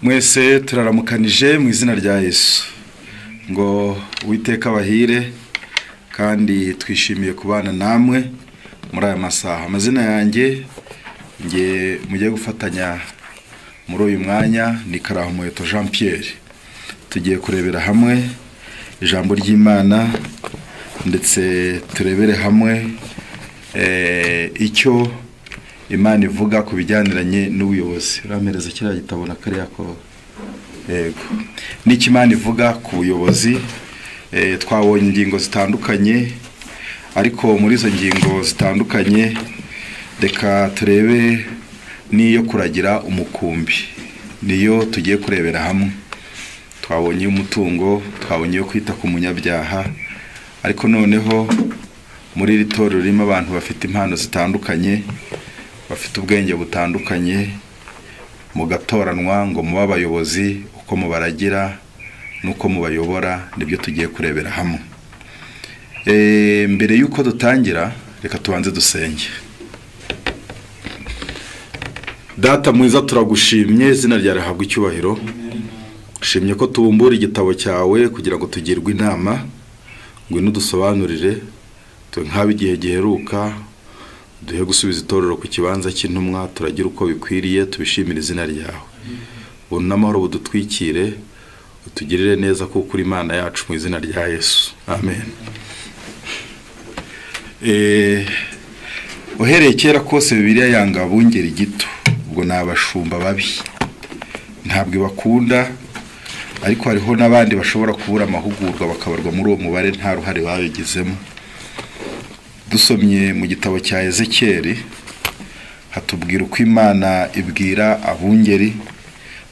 Mwese turaramukanije mu izina rya Yesu. Ngo Uwiteka abahire kandi twishimiye kubana namwe muri aya masaha. Amazina yanjye nge mugiye gufatanya muri uyu mwanya ni Karahamuheto Jean Pierre. Tugiye kurebera hamwe ijambo ry'Imana ndetse turebere hamwe icyo Imana ivuga ku bijyaniranye n'ubuyobozi. Urampereza kiriya gitabo na kariya ko yego. N'icyo Imana ivuga ku buyobozi, twabonye ingingo zitandukanye, ariko muri izo ngingo zitandukanye reka turebe n'iyo kuragira umukumbi. Niyo tugiye kurebera hamwe. Twabonye umutungo, twabonye yo kwita ku munyabyaha, ariko noneho muri iri torero ririmo abantu bafite impano zitandukanye, bafite ubwenge butandukanye, mugatoranwa ngo muba abayobozi, uko mubaragira nuko mubayobora, nibyo tugiye kurebera hamwe. Mbere yuko dutangira reka tubanze dusenge. Data mwiza, turagushimye, izina ryawe rihabwe icyubahiro. Shimye ko tubumbura igitabo cyawe kugira ngo tugirwe inama, ngwino dusobanurire twe nk'abo igihe giheruka, duhe gusubiza itorero ku kibanza cy'intumwa, turagira uko bikwiriye, tubishimire izina ryawe. Ubuntu n'amahoro budutwikire, utugirire neza kuko uri Imana yacu, mu izina rya Yesu. Amen. Uhereye kera kose Bibiliya yanga abungeri gito, ubwo ni abashumba babi, ntabwo ibakunda, ariko hariho n'abandi bashobora kubura amahugurwa bakabarwa muri uwo mubare nta ruhare babigizemo. Dusomye mu gitabo cya Ezekiyeli hatubwira uko Imana ibwira abungeri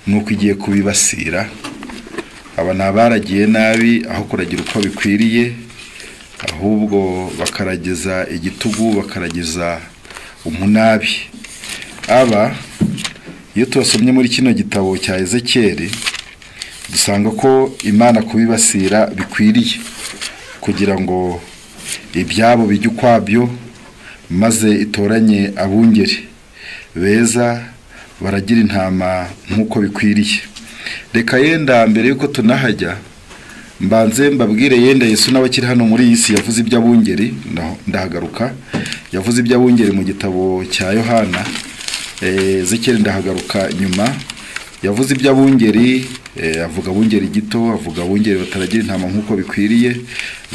nuko igiye kubibasira. Aba ni abaragiye nabi aho kuragira uko bikwiriye, ahubwo bakaragiza igitugu, bakaragiza umunabi. Aba iyo tubasomye muri kino gitabo cya Ezekiyeli dusanga ko Imana kubibasira bikwiriye kugira ngo ibyabo bijye ukwabyo, maze itoranye abungeri beza baragira intama nk'uko bikwiriye. Reka yenda mbere yuko tunahajya mbanze mbabwire, yenda Yesu n'abakiri hano muri iyi si yavuze iby'abungeri, ndahagaruka. Yavuze iby'abungeri mu gitabo cya Yohana, Ezekiyeli ndahagaruka nyuma. Yavuze iby'abungeri, avuga abungeri gito, avuga abungeri bataragira intama nk'uko bikwiriye,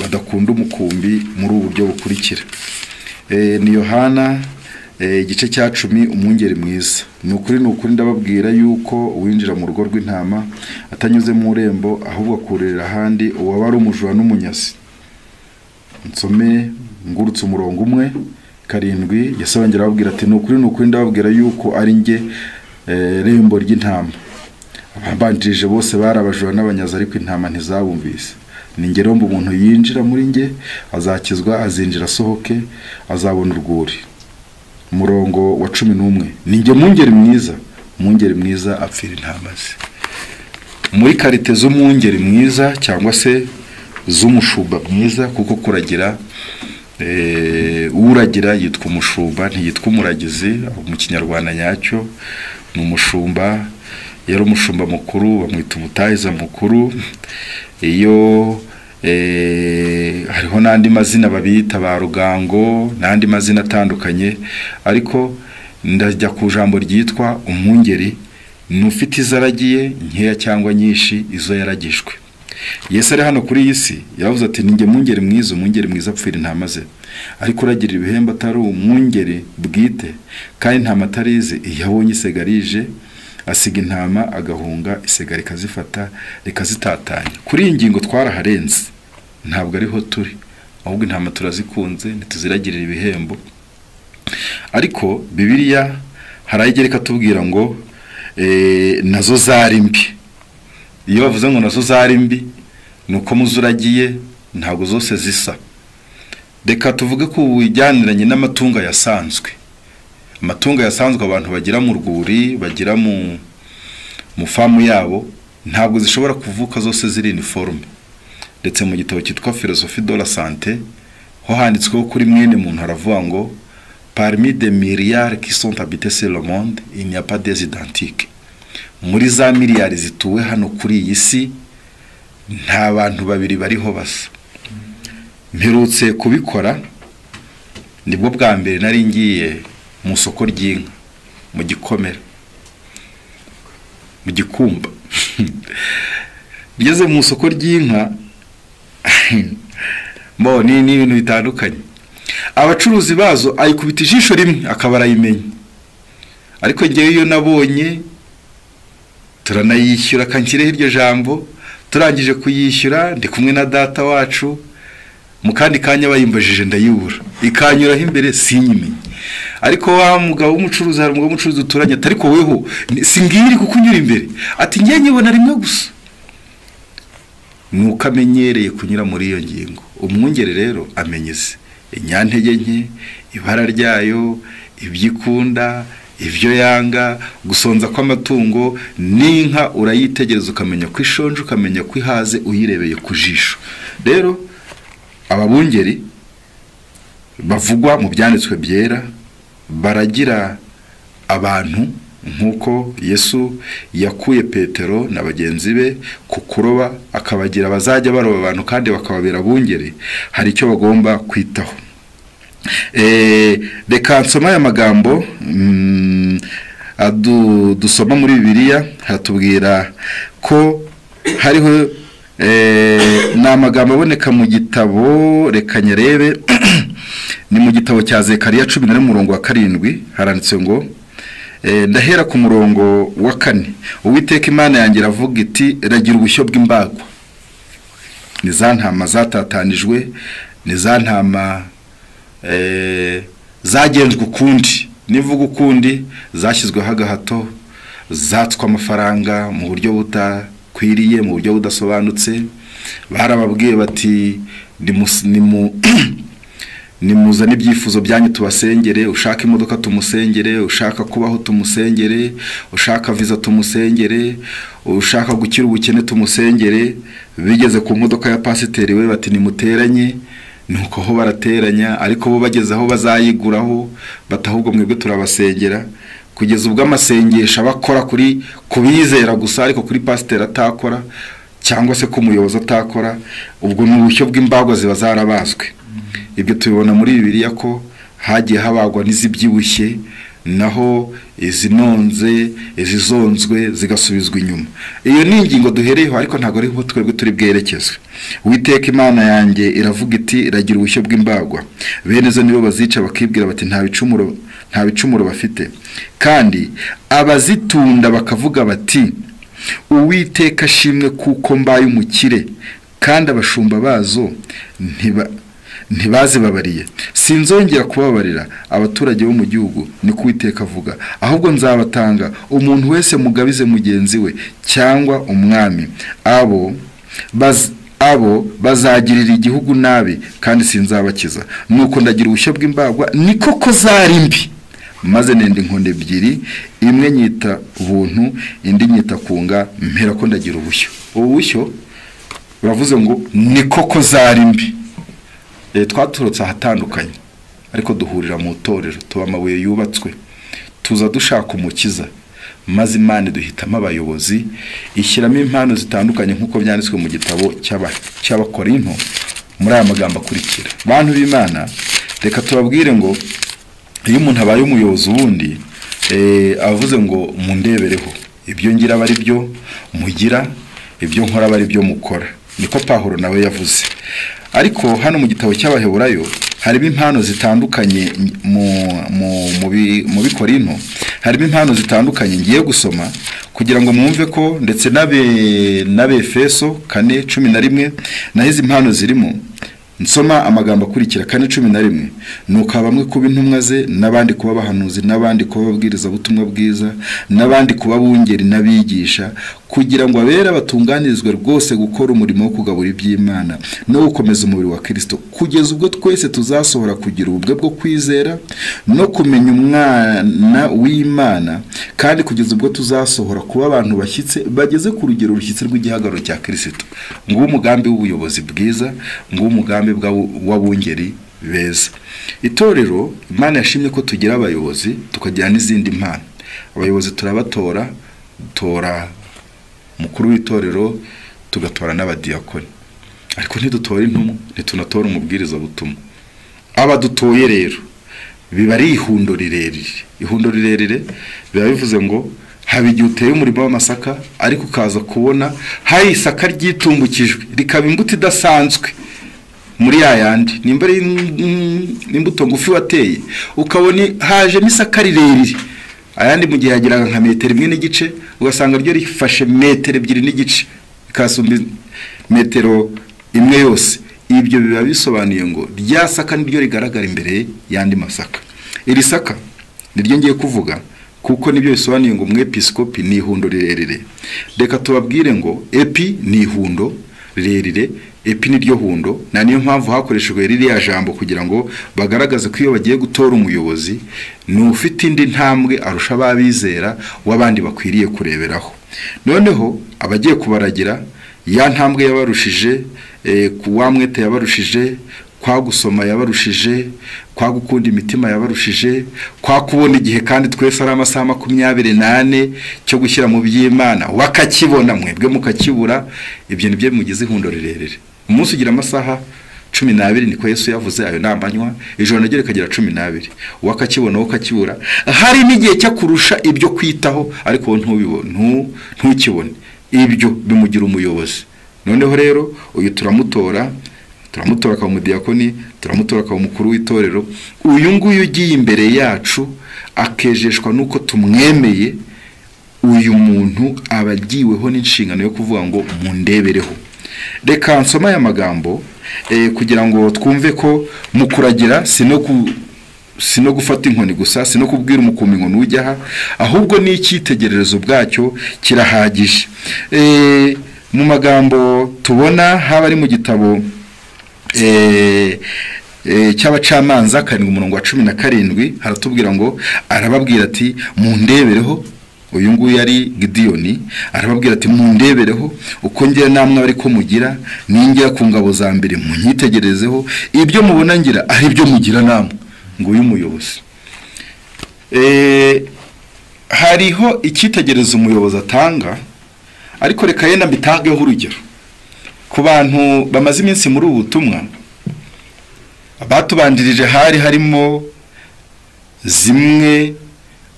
badakunda umukumbi muri ubu buryo bukurikira. Ni Yohana igice cya 10, umwungeri mwiza. Ni ukuri ni ukuri ndababwira yuko uwinjira mu rugo rw'intama atanyuze mu rembo, ahubwo akurira ahandi, uwaba ari umujura n'umunyazi. Nsome ngurutse umurongo umwe 7, Yesu arongera ababwira ati ni ukuri ndababwira yuko ari njye rembo ry'intama. Ababanjirije bose bari abajura n'abanyazi, ariko intama ntizabumvise. Ni njye rombo, umuntu yinjira muri njye azakizwa, azinjira asohoke, azabona urwuri. Umurongo wa 11, ni njye mwungeri mwiza, umwungeri mwiza apfira intama ze. Muri karite z'umwungeri mwiza cyangwa se z'umushumba mwiza, kuko kuragira uragira yitwa umushumba, ntiyitwa umuragizi mu Kinyarwanda nyacyo, ni umushumba. Yari umushumba mukuru, bamwita umutahiza mukuru. Iyo hariho n'andi mazina babita ba rugango n'andi mazina atandukanye, ariko ndajya ku jambo ryitwa umwungeri, nufite izaragiye nkeya cyangwa nyinshi, izo yaragijwe. Yesu ari hano kuri iyi si yavuze ati ninjye mwungeri mwiza, umwungeri mwiza apfira intama ze. Ariko uragira ibihembo atari umwungeri bwite, kandi intama atarize, iyo abonye isegarije asiga intama agahunga, isega rikazifata rikazitatanya. Kuri iyi ngingo twaraharenze, ntabwo ariho turi, ahubwo intama turazikunze ntituziragirira ibihembo. Ariko Bibiliya harayigereka tubwira ngo nazo zari mbi. Iyo bavuze ngo nazo zari mbi, nuko muzuragiye ntabwo zose zisa. Reka tuvuge ko ubujyaniranye n'amatungo yasanzwe. Amatungo yasanzwe abantu bagira mu rwuri, bagira mu famu yabo, ntabwo zishobora kuvuka zose ziri uniforme. Ndetse mu gitabo cyitwa Philosophie de la Santé ho handitsweho kuri mwene muntu haravuga ngo parmi des milliards qui sont habités sur le monde, il n'y a pas des identiques. Muri za miliyari zituwe hano kuri iyi si, nta bantu babiri bariho basa. Mperutse kubikora, nibwo bwa mbere nari ngiye mu soko ry'inka mu Gikomera, mu Gikumba. Ngeze mu soko ry'inka, bo ni ibintu bitandukanye. Abacuruzi bazo ayikubita ijisho rimwe akaba arayimenya, ariko ngewe iyo nabonye turanayishyura, kanshyireho iryo jambo, turangije kuyishyura ndi kumwe na data wacu, mu kandi kanya bayimbajije ndayibura, ikanyuraho imbere sinyimenye. Ariko wa mugabo w'umucuruzi, hari umugabo w'umucuruzi duturanye, ati ariko weho singiri kukunyura imbere, ati ngiye nyibona rimwe gusa. Nuko amenyereye kunyura muri iyo ngingo. Umwungeri rero amenyeze inyantege nke, ibara ryayo, ibyikunda, ibyo yanga, gusonza kw'amatungo. N'inka urayitegereza ukamenya ko ishonje, ukamenya ko ihaze, uyirebeye ku jisho. Rero ababungeri bavugwa mu byanditswe byera baragira abantu nk'uko Yesu yakuye Petero na bagenzi be ku kuroba, akabagira bazajya baroba abantu kandi bakababera abungeri. Hari icyo bagomba kwitaho. Reka nsoma aya magambo dusoma muri Bibiliya. Hatubwira ko hariho ni amagambo aboneka mu gitabo, reka nyarebe, ni mu gitabo cya Zekariya 11 umurongo wa 7, haranditse ngo ndahera ku murongo wa 4. Uwiteka Imana yanjye iravuga iti, ragira ubushyo bw'imbagwa. Ni za ntama zatatanijwe, ni za ntama zagenzwe ukundi, nivuga ukundi, zashyizweho agahato, zatswe amafaranga mu buryo butakwiriye, mu buryo budasobanutse. Barababwiye bati nimuzane ibyifuzo byanyu tubasengere, ushaka imodoka tumusengere, ushaka kubaho tumusengere, ushaka visa tumusengere, ushaka gukira ubukene tumusengere. Bigeze ku modoka ya pasiteri we bati nimuteranye, nuko ho barateranya, ariko bo bageze aho bazayiguraho batahubwo mwebwe turabasengera, kugeza ubwo amasengesha bakora kuri kubizera gusa, ariko kuri pasiteri atakora cyangwa se ku muyobozi atakora. Ubwo ni ubushyo bw'imbagwa ziba zarabazwe. Ibyo tubibona muri Bibiliya ko hagiye habagwa n'izibyibushye, naho izinonze, izizonzwe zigasubizwa inyuma. Iyo ni ingingo duhereyeho, ariko ntabwo ariho twebwe turi bwerekezwe. Uwiteka Imana yanjye iravuga iti, ragira ubushyo bw'imbagwa. Bene zo nibo bazica bakibwira bati nta bicumuro bafite, kandi abazitunda bakavuga bati Uwiteka ashimwe kuko mbaye umukire, kandi abashumba bazo ntibazibabariye. Sinzongera kubabarira abaturage bo mu gihugu, niko Uwiteka avuga, ahubwo nzabatanga umuntu wese mugabize mugenzi we cyangwa umwami. Abo bazagirira igihugu nabi, kandi sinzabakiza. Nuko ndagira ubushyo bw'imbagwa, ni koko zari mbi. Maze nenda inkondo ebyiri, imwe nyita ubuntu, indi nyita kunga, mpera ko ndagira ubushyo. Ubu bushyo buravuze ngo ni koko zari mbi. Twaturutse ahatandukanye, ariko duhurira mu itorero, tuba amabuye yubatswe, tuza dushaka umukiza, maze Imana duhitamo abayobozi, ishyiramo impano zitandukanye nk'uko byanditswe mu gitabo cy'Abakorinto muri aya magambo akurikira. Bantu b'Imana, reka tubabwire ngo iyo umuntu abaye umuyobozi ubundi avuze ngo mundebereho, ibyo ngira bari byo mugira, ibyo nkora bari byo mukora, niko Pawulo nawe yavuze. Ariko hano mu gitabo cy'Abaheburayo harimo impano zitandukanye, mu Bikorinto harimo impano zitandukanye ngiye gusoma kugira ngo mwumve ko ndetse n'Abefeso 4:11 naho izi mpano zirimo. Nsoma amagambo akurikira 4:11. Nuko bamwe kuba intumwa ze, n'abandi kuba abahanuzi, n'abandi kuba ababwiriza butumwa bwiza, n'abandi kuba abungeri n'abigisha, kugira ngo abera batunganirizwe rwose gukora umurimo wo kugabura iby'Imana no gukomeza umubiri wa Kristo, kugeza ubwo twese tuzasohora kugira ububwe bwo kwizera no kumenya umwana w'Imana, kandi kugeza ubwo tuzasohora kuba abantu bashyitse bageze ku rugero rushyitse rw'igihagararo cya Kristo. Nguwo umugambi w'ubuyobozi bwiza, nguwo umugambi w'abungeri beza. Itorero Imana yashimye ko tugira abayobozi, tukagira n'izindi mpano. Abayobozi turabatora Dutora umukuru w'itorero, tugatora n'abadiyakoni, ariko ntidutora intumwa, ntitunatora umubwiriza butumwa. Abadutoye rero biba ari ihundo rirerire. Ihundo rirerire biba bivuze ngo haba igihe uteye umurimo w'amasaka, ariko ukaza kubona hari isaka ryitumbukijwe rikaba imbuto idasanzwe muri yayandi, nimba ari imbuto ngufi wateye, ukabona hajemo isaka rirerire, ayandi mu gihe yageraga nka metero 1.5, ugasanga ryo rifashe metero 2.5, ikasumba metero 1 yose. Ibyo biba bisobanuye ngo rya saka niryo rigaragara imbere y'andi masaka. Iri saka niryo ngiye kuvuga, kuko nibyo bisobanuye ngo umwepiskopi ni ihundo rirerire. Reka tubabwire ngo epi ni ihundo rirerire, epi niryo hundo, na niyo mpamvu hakoreshejwe ririya jambo kugira ngo bagaragaze ko iyo bagiye gutora umuyobozi ni ufite indi ntambwe arusha ababizera w'abandi bakwiriye kureberaho. Noneho abagiye kubaragira ya ntambwe yabarushije, ku mwete yabarushije, kwa gusoma yabarushije, kwa gukunda imitima yabarushije, kwa kubona igihe kandi twese ari amasaha 24 cyo gushyira mu by'Imana wakakibona, mwebwe mukakibura. Ibyo nibyo bimugize ihundo rirerire. Umunsi ugira amasaha 12, niko Yesu yavuze, ayo nambanywa, ijoro naryo rikagira 12, wakakibona wakakibura. Hari n'igihe cyo kurusha ibyo kwitaho, ariko ntubibone, ntukibone. Ibyo bimugira umuyobozi. Noneho rero uyu turamutora, turamutora akaba umudiyakoni, turamutora akaba umukuru w'itorero. Uyu nguyu ugiye imbere yacu akejeshwa nuko tumwemeye, uyu muntu aba agiweho n'inshingano yo kuvuga ngo mundebereho. Reka nsoma aya magambo kugira ngo twumve ko mu kuragira si no gufata inkoni gusa, si no kubwira umukumbi ngo nujya aha, ahubwo n'icyitegererezo bwacyo kirahagije. Mu magambo tubona haba ari mu gitabo cy'abacamanza 7:17, haratubwira ngo arababwira ati mundebereho. Uyu nguyu yari Gidiyoni, arababwira ati mundebereho uko ngira namwe ariko mugira, ningira ku ngabo za mbere munyitegerezeho, ibyo mubona ngira ari byo mugira namwe. Ngo uyu muyobozi, hariho icyitegererezo umuyobozi atanga, ariko reka yenda mbitangeho urugero ku bantu bamaze iminsi muri ubu butumwa. Abatubanjirije hari harimo zimwe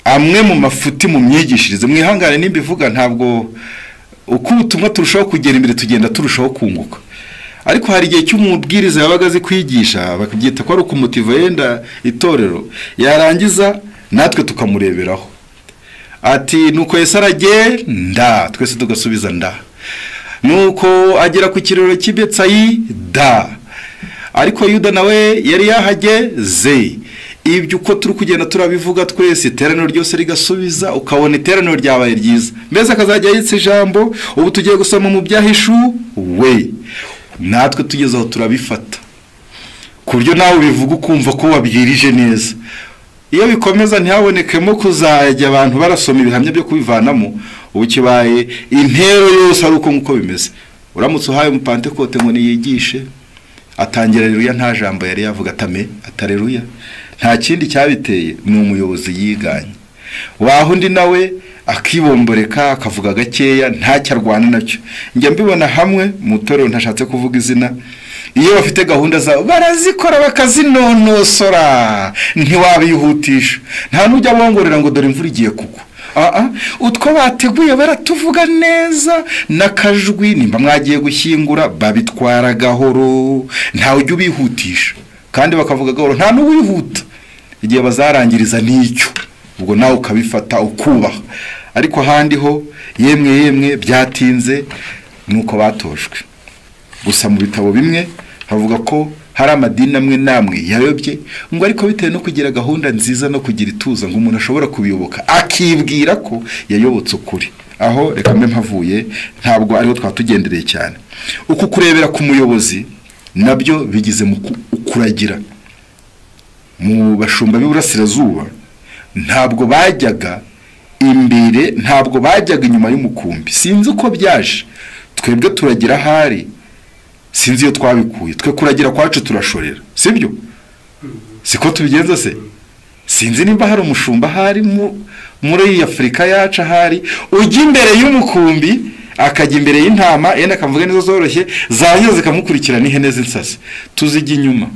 amwe mu mafuti mu myigishirize. Mwihangane nimbivuga, ntabwo uko ubutumwa turushaho kugera imbere tugenda turushaho kunguka, ariko hari igihe cy'umubwiriza yabaga azi kwigisha bakabyita ko ari ukumutiva yenda itorero, yarangiza natwe tukamureberaho ati nuko Yesu aragenda, twese tugasubiza nda, nuko agera ku kiraro cy'i Betsayida, ariko Yuda nawe yari yahageze. Ibyo uko turi kugenda turabivuga twese, iteraniro ryose rigasubiza, ukabona iteraniro ryabaye ryiza. Mbese akazajya yitsa ijambo, ubu tugiye gusoma mu byahishuwe, natwe tugeze aho turabifata ku buryo nawe ubivuga ukumva ko wabwirije neza. Iyo bikomeza ntihabonekemo kuzajya abantu barasoma ibihamya byo kubivanamo, ubu kibaye intero yose ari uko nguko bimeze. Uramutse uhaye umupantekote ngo niyigishe, atangira aleluya nta jambo yari yavuga, atame atareruya, nta kindi cyabiteye, ni umuyobozi yiganye. Waho undi nawe akibomboreka akavuga gakeya ntacyo arwana nacyo. Njya mbibona hamwe mu itorero, ntashatse kuvuga izina, iyo bafite gahunda zabo barazikora bakazinonosora, ntiwabihutisha, nta n'ujya bongorera ngo dore imvura igiye kugwa. Utwo bateguye baratuvuga neza n'akajwi, nimba mwagiye gushyingura babitwara gahoro, ntawe ujya ubihutisha, kandi bakavuga gahoro, nta n'uwihuta. Igihe bazarangiriza n'icyo, ubwo nawe ukabifata ukubaha. Ariko ahandi ho yemwe yemwe byatinze, nuko batojwe. Gusa mu bitabo bimwe havuga ko hari amadini amwe namwe yayobye, ngo ariko bitewe no kugira gahunda nziza no kugira ituza ngo umuntu ashobora kubiyoboka akibwira ko yayobotse ukuri. Aho reka mbe mpavuye, ntabwo ariho twatugendereye cyane. Uku kurebera ku muyobozi nabyo bigize mu kuragira. Mu bashumba b'iburasirazuba ntabwo bajyaga imbere, ntabwo bajyaga inyuma y'umukumbi. Sinzi uko byaje, twebwe turagira ahari, sinzi iyo twabikuye, twe kuragira kwacu turashorera, sibyo? Siko tubigenza se? Sinzi nimba hari umushumba hari mu muri Afurika yacu ahari ujya imbere y'umukumbi akajya imbere y'intama, yenda akavuga nizo zoroshye zayo zikamukurikira n'ihene z'insasi, tuzijya inyuma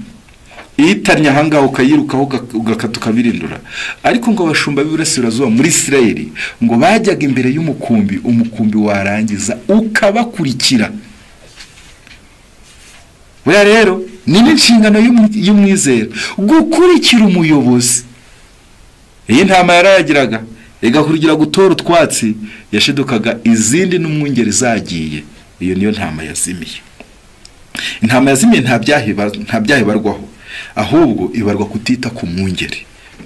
itanya ahangaha ukayirukaho ugakata ukabirindura. Ariko ngo abashumba b'iburasirazuba muri Isirayeli ngo bajyaga imbere y'umukumbi, umukumbi warangiza ukabakurikira. Buriya rero ni n'inshingano y'umwizera gukurikira umuyobozi. Iyi ntama yarayagiraga igakurikira gutora utwatsi, yashidukaga izindi n'umwungeri zagiye. Iyo niyo ntama yazimiye. Intama yazimiye nta byaha ibarwaho, ahubwo ibarwa kutita ku mwungeri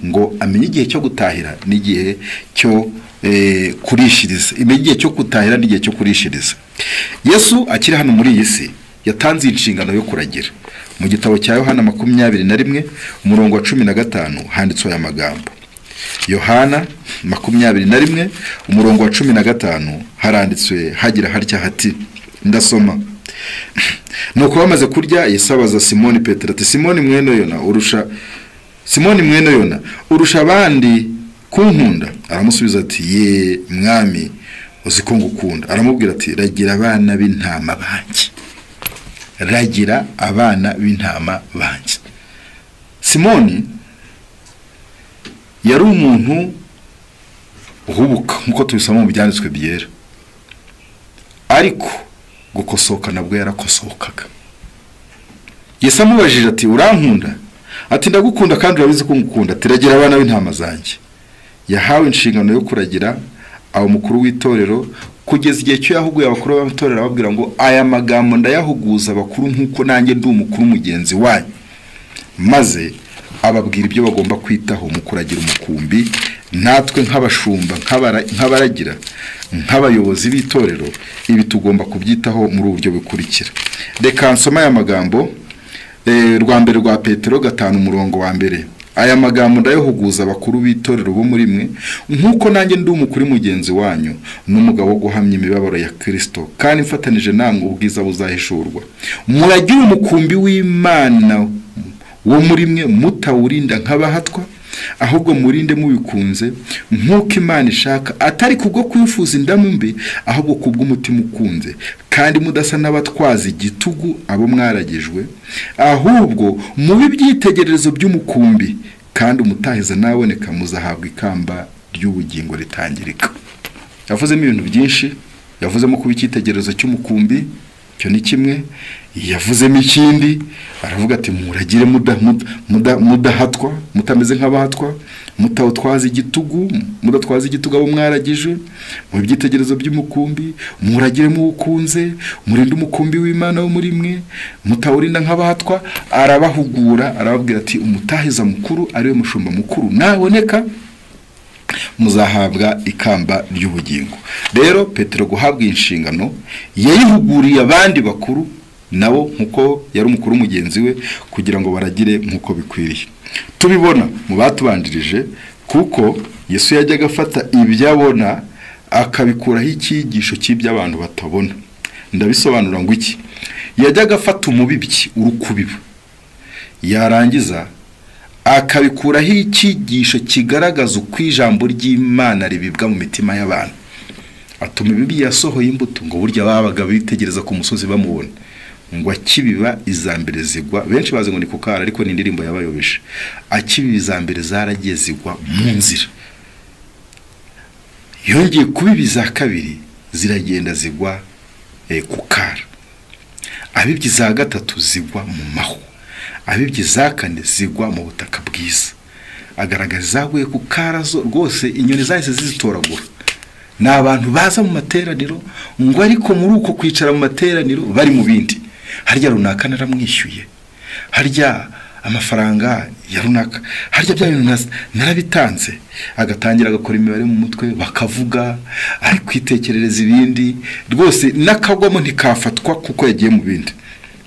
ngo amenye igihe cyo gutahira n'igihe cyo kurishiriza, imenye igihe cyo gutahira n'igihe cyo kurishiriza. Yesu akiri hano muri iyi si yatanze inshingano yo kuragira. Mu gitabo cya Yohana 21 umurongo wa 15 handitswe aya magambo. Yohana 21 umurongo wa 15 haranditswe hagira harya hati, ndasoma. Nuko bamaze kurya, Yesu abaza Simoni Petero ati, Simoni mwene Yona urusha abandi kunkunda? Aramusubiza ati, ye mwami, uzi ko ngukunda. Aramubwira ati, ragira abana b'intama banjye. Ragira abana b'intama banjye. Simoni yari umuntu uhubuka nkuko tubisoma mu byanditswe byera, ariko gukosoka nabwo yarakosokaga. Yesu amubajije ati, urankunda? Ati, ndagukunda kandi urabizi ko ngukunda. Ati, ragira abana b'intama zanjye. Yahawe inshingano yo kuragira abo mukuru w'itorero kugeza igihe cyo yahuguye abakuru b'amatorero, ababwira ngo aya magambo ndayahuguza abakuru nkuko nanjye ndi umukuru mugenzi wanyu. Maze ababwira ibyo bagomba kwitaho mu kuragira umukumbi. Natwe nk'abashumba, nk'abaragira, nk'abayobozi b'itorero, ibi tugomba kubyitaho muri uburyo bukurikira. Reka nsoma aya magambo, rwa mbere rwa Petero 5 umurongo wa 1. Aya magambo ndayahuguza abakuru b'itorero bo muri mwe, nkuko nanjye ndi umukuru mugenzi wanyu n'umugabo wo guhamya imibabaro ya Kristo, kandi mfatanije namwe ubwiza buzahishurwa. Muragira umukumbi w'Imana wo muri mwe, mutawurinda nk'abahatwa, ahubwo murinde mubikunze nk'uko Imana ishaka, atari kubwo kwifuza indamu mbi, ahubwo kubw'umutima ukunze, kandi mudasa n'abatwaza igitugu abo mwaragijwe, ahubwo mubi ibyitegererezo by'umukumbi, kandi umutahiza naboneka muzahabwa ikamba ry'ubugingo ritangirika. Yavuzemo ibintu byinshi, yavuzemo kuba icyitegererezo cy'umukumbi, icyo ni kimwe. Yavuzemo ikindi, aravuga ati muragire mudahatwa, mutameze nk'abahatwa, mutawutwaza igitugu, mudatwaza igitugu abo mwaragije, mu byitegerezo by'umukumbi, muragire muwukunze, murinde umukumbi w'Imana wo muri mwe, mutawurinda nk'abahatwa. Arabahugura, arababwira ati umutahiza mukuru ariwe mushumba mukuru naboneka muzahabwa ikamba ry'ubugingo. Rero Petero guhabwa inshingano yayihuguriye abandi bakuru nabo nkuko yari umukuru mugenzi we, kugira ngo baragire nkuko bikwiriye. Tubibona mu batubanjirije, kuko Yesu yajyaga afata ibyo abona akabikuraho icyigisho cy'iby'abantu batabona. Ndabisobanura ngo iki? Yajyaga afata umubibyi urukubiba, yarangiza akabikuraho icyigisho kigaragaza uko ijambo ry'Imana ribibwa mu mitima y'abantu. Atuma ibibi yasohoye imbuto, ngo burya babaga bitegereza ku musozi bamubona, ngo akibiba izambere zigwa. Benshi bazi ngo ni kukara, ariko ni indirimbo yabayobeje. Akibiba izambere zaragiye zigwa mu nzira, yongeye kubiba iza kabiri ziragenda zigwa kukara, abibye iza gatatu zigwa mu mahwa, abibye iza kane zigwa mu butaka bwiza. Agaragaza zaguye kukara zo rwose inyoni zahise zizitoragura. Ni abantu baza mu materaniro, ngo ariko muri uko kwicara mu materaniro bari mu bindi. Harya runaka naramwishyuye, harya amafaranga ya runaka, harya bya bintu narabitanze. Agatangira agakora imibare mu mutwe, bakavuga ari kwitekerereza ibindi, rwose n'akagwamo ntikafatwa kuko yagiye mu bindi.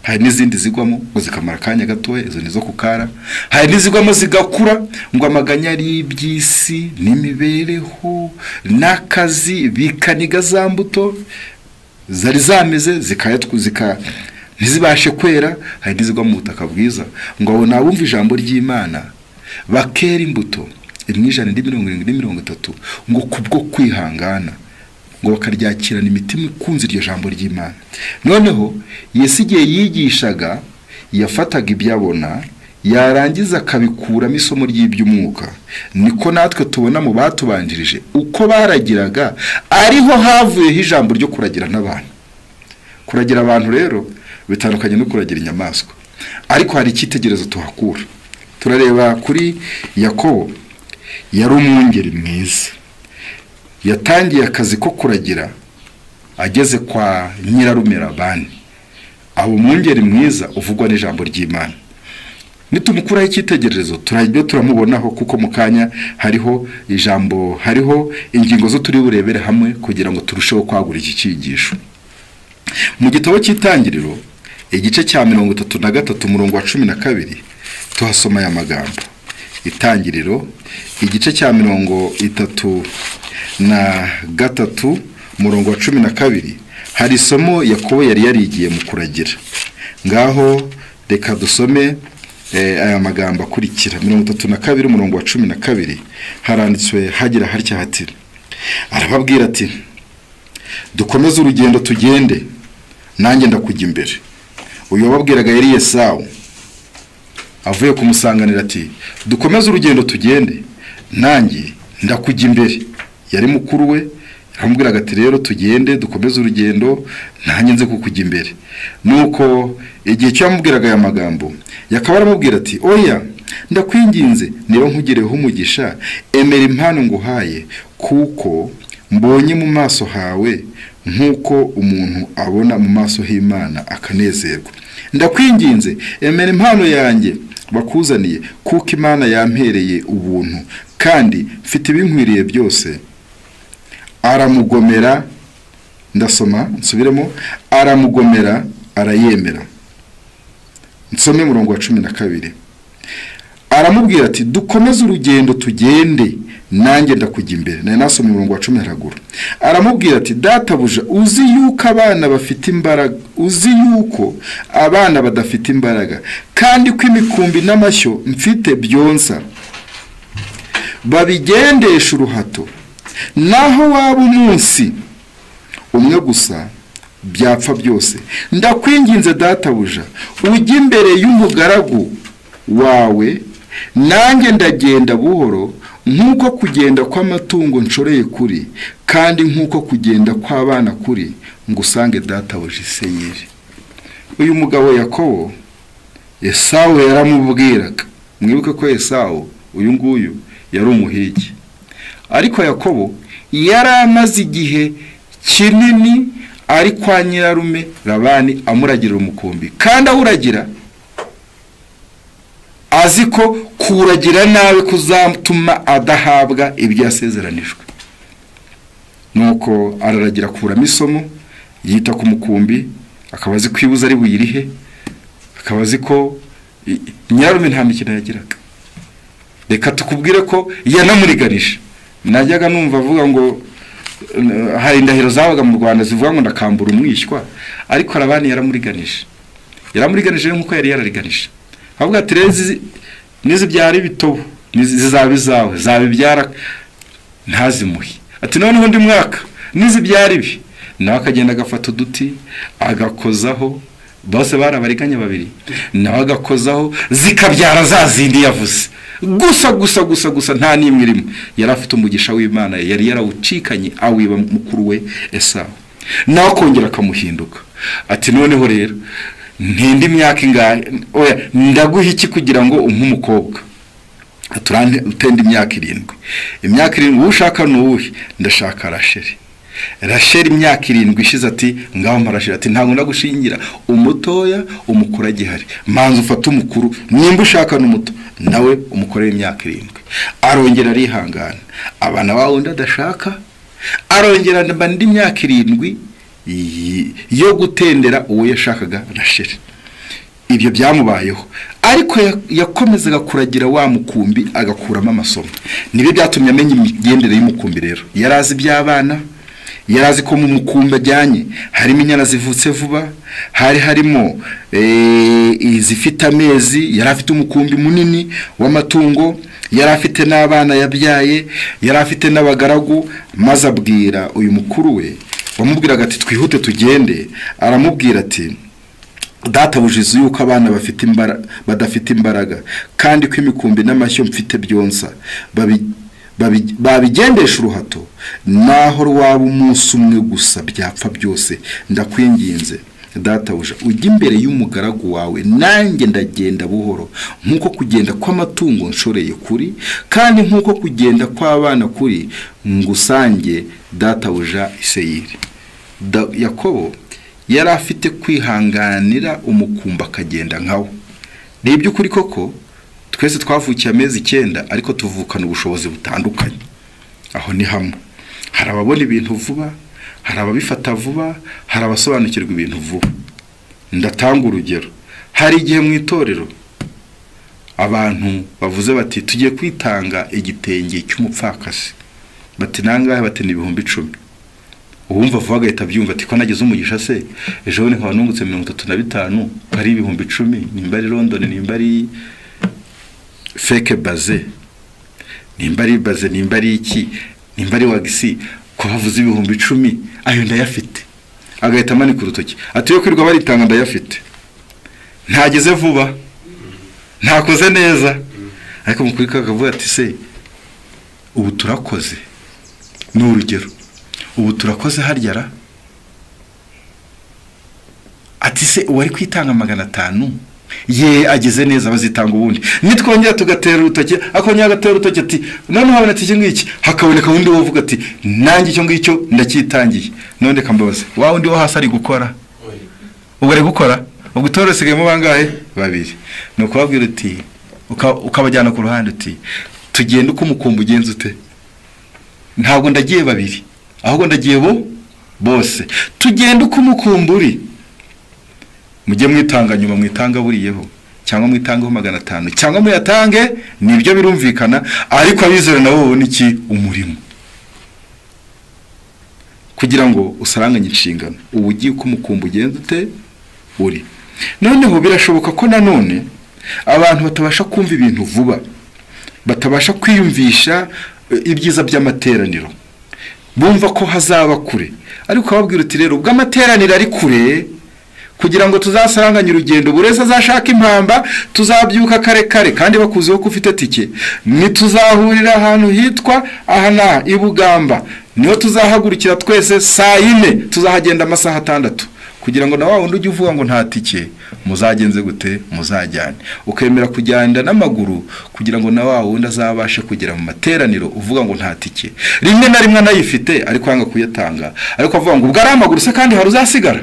Hari n'izindi zigwamo ngo zikamara akanya gatoya, izo nizo kukara. Hari n'izigwamo zigakura, ngo amaganya ari iby'isi n'imibereho n'akazi bikaniga za mbuto zari zameze zikayatwuzika ntizibashe kwera. Hari n'izigwa mu butaka bwiza, ngo abo nabumva ijambo ry'Imana bakera imbuto, Imwe 100, indi 70, indi 30, ngo kubwo kwihangana ngo bakaryakirana imitima ikunze iryo jambo ry'Imana. Noneho Yesu igihe yigishaga yafataga ibyo abona, yarangiza akabikuramo isomo ry'iby'umwuka. Niko natwe tubona mu batubanjirije uko baragiraga, ariho havuyeho ijambo ryo kuragira n'abantu. Kuragira abantu rero bitandukanye no kuragira inyamaswa, ariko hari icyitegererezo tuhakura. Turareba kuri Yakobo, yari umwungeri mwiza. Yatangiye akazi ko kuragira ageze kwa nyirarume Labani. Abo umwungeri mwiza uvugwa n'ijambo ry'Imana. Nitumukuraho icyitegererezo turajya turamubonaho, kuko mu kanya hariho ijambo, hariho ingingo zo turi burebere hamwe kugira ngo turusheho kwagura iki cyigisho. Mu gitabo cy'Itangiriro igice cya 33 umurongo wa 12 tuhasoma aya magambo. Itangiriro igice cya 33 umurongo wa 12, hari isomo Yakobo yari yarigiye mu kuragira. Ngaho reka dusome aya magambo akurikira. 32 umurongo wa 12 haranditswe hagira harya hati, arababwira ati dukomeze urugendo tugende, nanjye ndakujya imbere. Uyu wababwiraga yari Esawu, avuye kumusanganira ati dukomeze urugendo tugende, nanjye ndakujya imbere. Yari mukuru we, aramubwiraga ati rero tugende dukomeze urugendo, nanjye nze kukujya imbere. Nuko igihe cyo yamubwiraga aya magambo, yakaba aramubwira ati oya, ndakwinginze niba nkugireho umugisha, emera impano nguhaye, kuko mbonye mu maso hawe nk'uko umuntu abona mu maso h'Imana akanezerwa. Ndakwinginze emera impano yanjye bakuzaniye, kuko Imana yampereye ubuntu, kandi mfite ibinkwiriye byose. Aramugomera, ndasoma nsubiremo, aramugomera arayemera. Nsome umurongo wa 12. Aramubwira ati dukomeze urugendo tugende, nanjye ndakujya imbere. Nari nasomye umurongo wa 10 haraguru. Aramubwira ati databuja, uzi yuko abana bafite imbaraga, uzi yuko abana badafite imbaraga, kandi ko imikumbi n'amashyo mfite byonsa, babigendesha uruhato, naho waba umunsi umwe gusa byapfa byose. Ndakwinginze databuja, ujye imbere y'umugaragu wawe, nanjye ndagenda buhoro nk'uko kugenda kw'amatungo nshoreye kuri, kandi nk'uko kugenda kw'abana kuri, ngo usange databuja i Seyiri. Uyu mugabo Yakobo, Esawu yaramubwiraga. Mwibuke ko Esawu uyu nguyu yari umuhigi, ariko Yakobo yari amaze igihe kinini ari kwa nyirarume Labani amuragirira umukumbi, kandi awuragira azi ko kuragira nawe kuzatuma adahabwa ibyo yasezeranijwe. Nuko araragira akuramo isomo, yita ku mukumbi, akaba azi kwibuza ari buyirihe, akaba azi ko nyirarume nta mikino yagiraga. Reka tukubwire ko yanamuriganisha. Najyaga numva avuga ngo hari indahiro zabaga mu Rwanda zivuga ngo ndakambura umwishywa, ariko Labani yaramuriganisha. Yaramuriganije nkuko yari yarariganisha. Avuga ati rezi nizibyara ibitobo zizaba izawe, zabibyara ntazimuhe. Ati noneho undi mwaka nizibyara ibi, nawe akagenda agafata uduti agakozaho, bose barabariganya babiri, nawe agakozaho zikabyara za zindi yavuze. Gusa gusa gusa gusa nta nimwe irimo. Yari afite umugisha w'Imana, yari yarawucikanye awiba mukuru we Esawu. Nawe akongera akamuhinduka. Ati noneho rero ntindi myaka ingahe, oya ndaguha iki kugira ngo umpe umukobwa? Aturante utende imyaka 7. Imyaka 7 ushaka nuwuhe? Ndashaka Rasheli. Rasheli imyaka 7 ishize ati ngaho mparasheli. Ati ntabwo ndagushingira umutoya umukuru agihari, manza ufate umukuru, nimba ushaka n'umuto nawe umukorere imyaka 7. Arongera arihangana, abana bawe ndadashaka, arongera andi myaka 7 yo gutendera uwo yashakaga Rasheli. Ibyo byamubayeho, ariko yakomezaga kuragira wa mukumbi agakuramo amasomo. Nibyo byatumye amenya imigendere y'umukumbi. Rero yarazi iby'abana, yarazi ko mu mukumbi ajyanye harimo inyana zivutse vuba, hari harimo izifite amezi, yari afite umukumbi munini w'amatungo, yari afite n'abana yabyaye, yari afite n'abagaragu. Maze abwira uyu mukuru we wamubwiraga ati twihute tugende, aramubwira ati databuja izi yuko abana bafite badafite imbaraga, kandi ko imikumbi n'amashyo mfite byonsa babigendesha uruhato, naho rwaba umunsi umwe gusa byapfa byose. Ndakwinginze databuja ujye imbere y'umugaragu wawe, nanjye ndagenda buhoro nk'uko kugenda kw'amatungo nshoreye kuri, kandi nk'uko kugenda kw'abana kuri, ngusange databuja i Seyiri. Yakobo yari afite kwihanganira umukumbi akagenda nkawo. Ni iby'ukuri koko twese twavukiye amezi 9, ariko tuvukana ubushobozi butandukanye. Aho ni hamwe hari ababona ibintu vuba, hari ababifata vuba, hari abasobanukirwa ibintu vuba. Ndatanga urugero, hari igihe mu itorero abantu bavuze bati tugiye kwitanga igitenge cy'umupfakasi, bati nangahe? Bati ni 10,000. Uwumva vuba agahita abyumva ati ko nagize umugisha se ejo bundi nkaba nungutse 35, ari 10,000, nimba ari London, nimba ari fake baze, nimba ari baze, nimba ari iki, nimba ari wagisi, ko bavuze 10,000 ayo ndayafite. Agahita amanika urutoki ati yo kwirwa baritanga ndayafite, ntageze vuba, ntakoze neza. Ariko mukuri kakavuga ati se ubu turakoze, ni urugero, ubu turakoze haryara. Ati se uwari kwitanga 500 ye ageze neza, bazitanga ubundi. Nitwongera tugatera urutoki, akongera agatera urutoki ati none habonetse iki ngiki, hakaboneka undi wovuga ati nanjye icyo ngicyo ndacyitangiye. None kambabaze, wa undi wo hasi ari gukora, ubwo ari gukora, ubwo itorero risigayemo bangahe? 2. Ni ukubabwira uti ukabajyana ku ruhande uti tugende uko umukumbi ugenza ute, ntabwo ndagiye 2, ahubwo ndagiye bo bose, tugende uko umukumbi uri. Mujye mwitanga nyuma, mwitanga buriyeho, cyangwa mwitangeho 500, cyangwa muyatange, nibyo birumvikana, ariko abizera nabo babone iki? Umurimo. Kugira ngo usaranganye inshingano, ubu ugiye uko umukumbi ugenza ute uri. Noneho birashoboka ko nanone abantu batabasha kumva ibintu vuba, batabasha kwiyumvisha ibyiza by'amateraniro, bumva ko hazaba kure. Ariko ababwira uti rero ubwo amateraniro ari kure, kugira ngo tuzasaranganye urugendo, buri wese azashaka impamba, tuzabyuka kare kare, kandi bakuziho ko ufite tike, nituzahurira ahantu hitwa aha na i Bugamba, niho tuzahagurukira twese saa 4, tuzahagenda amasaha 6, kugira ngo na wa wundi ujye uvuga ngo nta tike, muzagenze gute? Muzajyane. Ukemera kujyana n'amaguru kugira ngo na wa wundi azabashe kugera mu materaniro uvuga ngo nta tike. Rimwe na rimwe anayifite ariko yanga kuyatanga, ariko avuga ngo ubwo ari amaguru se kandi hari uzasigara?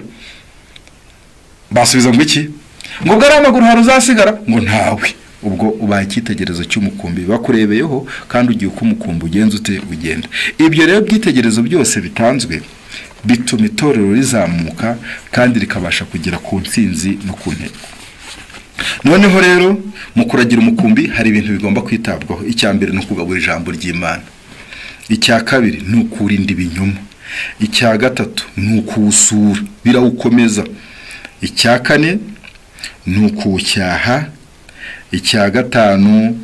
Basubiza ngo iki? Ngo ubwo ari amaguru hari uzasigara? Ngo ntawe. Ubwo ubaye icyitegererezo cy'umukumbi bakurebeyeho, kandi ugiye uko umukumbi ugenza ute ugenda. Ibyo rero byitegererezo byose bitanzwe bituma itorero rizamuka kandi rikabasha kugera ku ntsinzi no ku ntego. Noneho rero mu kuragira umukumbi hari ibintu bigomba kwitabwaho. Icya mbere ni ukugabura ijambo ry'Imana, icya kabiri ni ukurinda ibinyoma, icya gatatu ni ukuwusura birawukomeza, icya kane ni ukuwucyaha, icya gatanu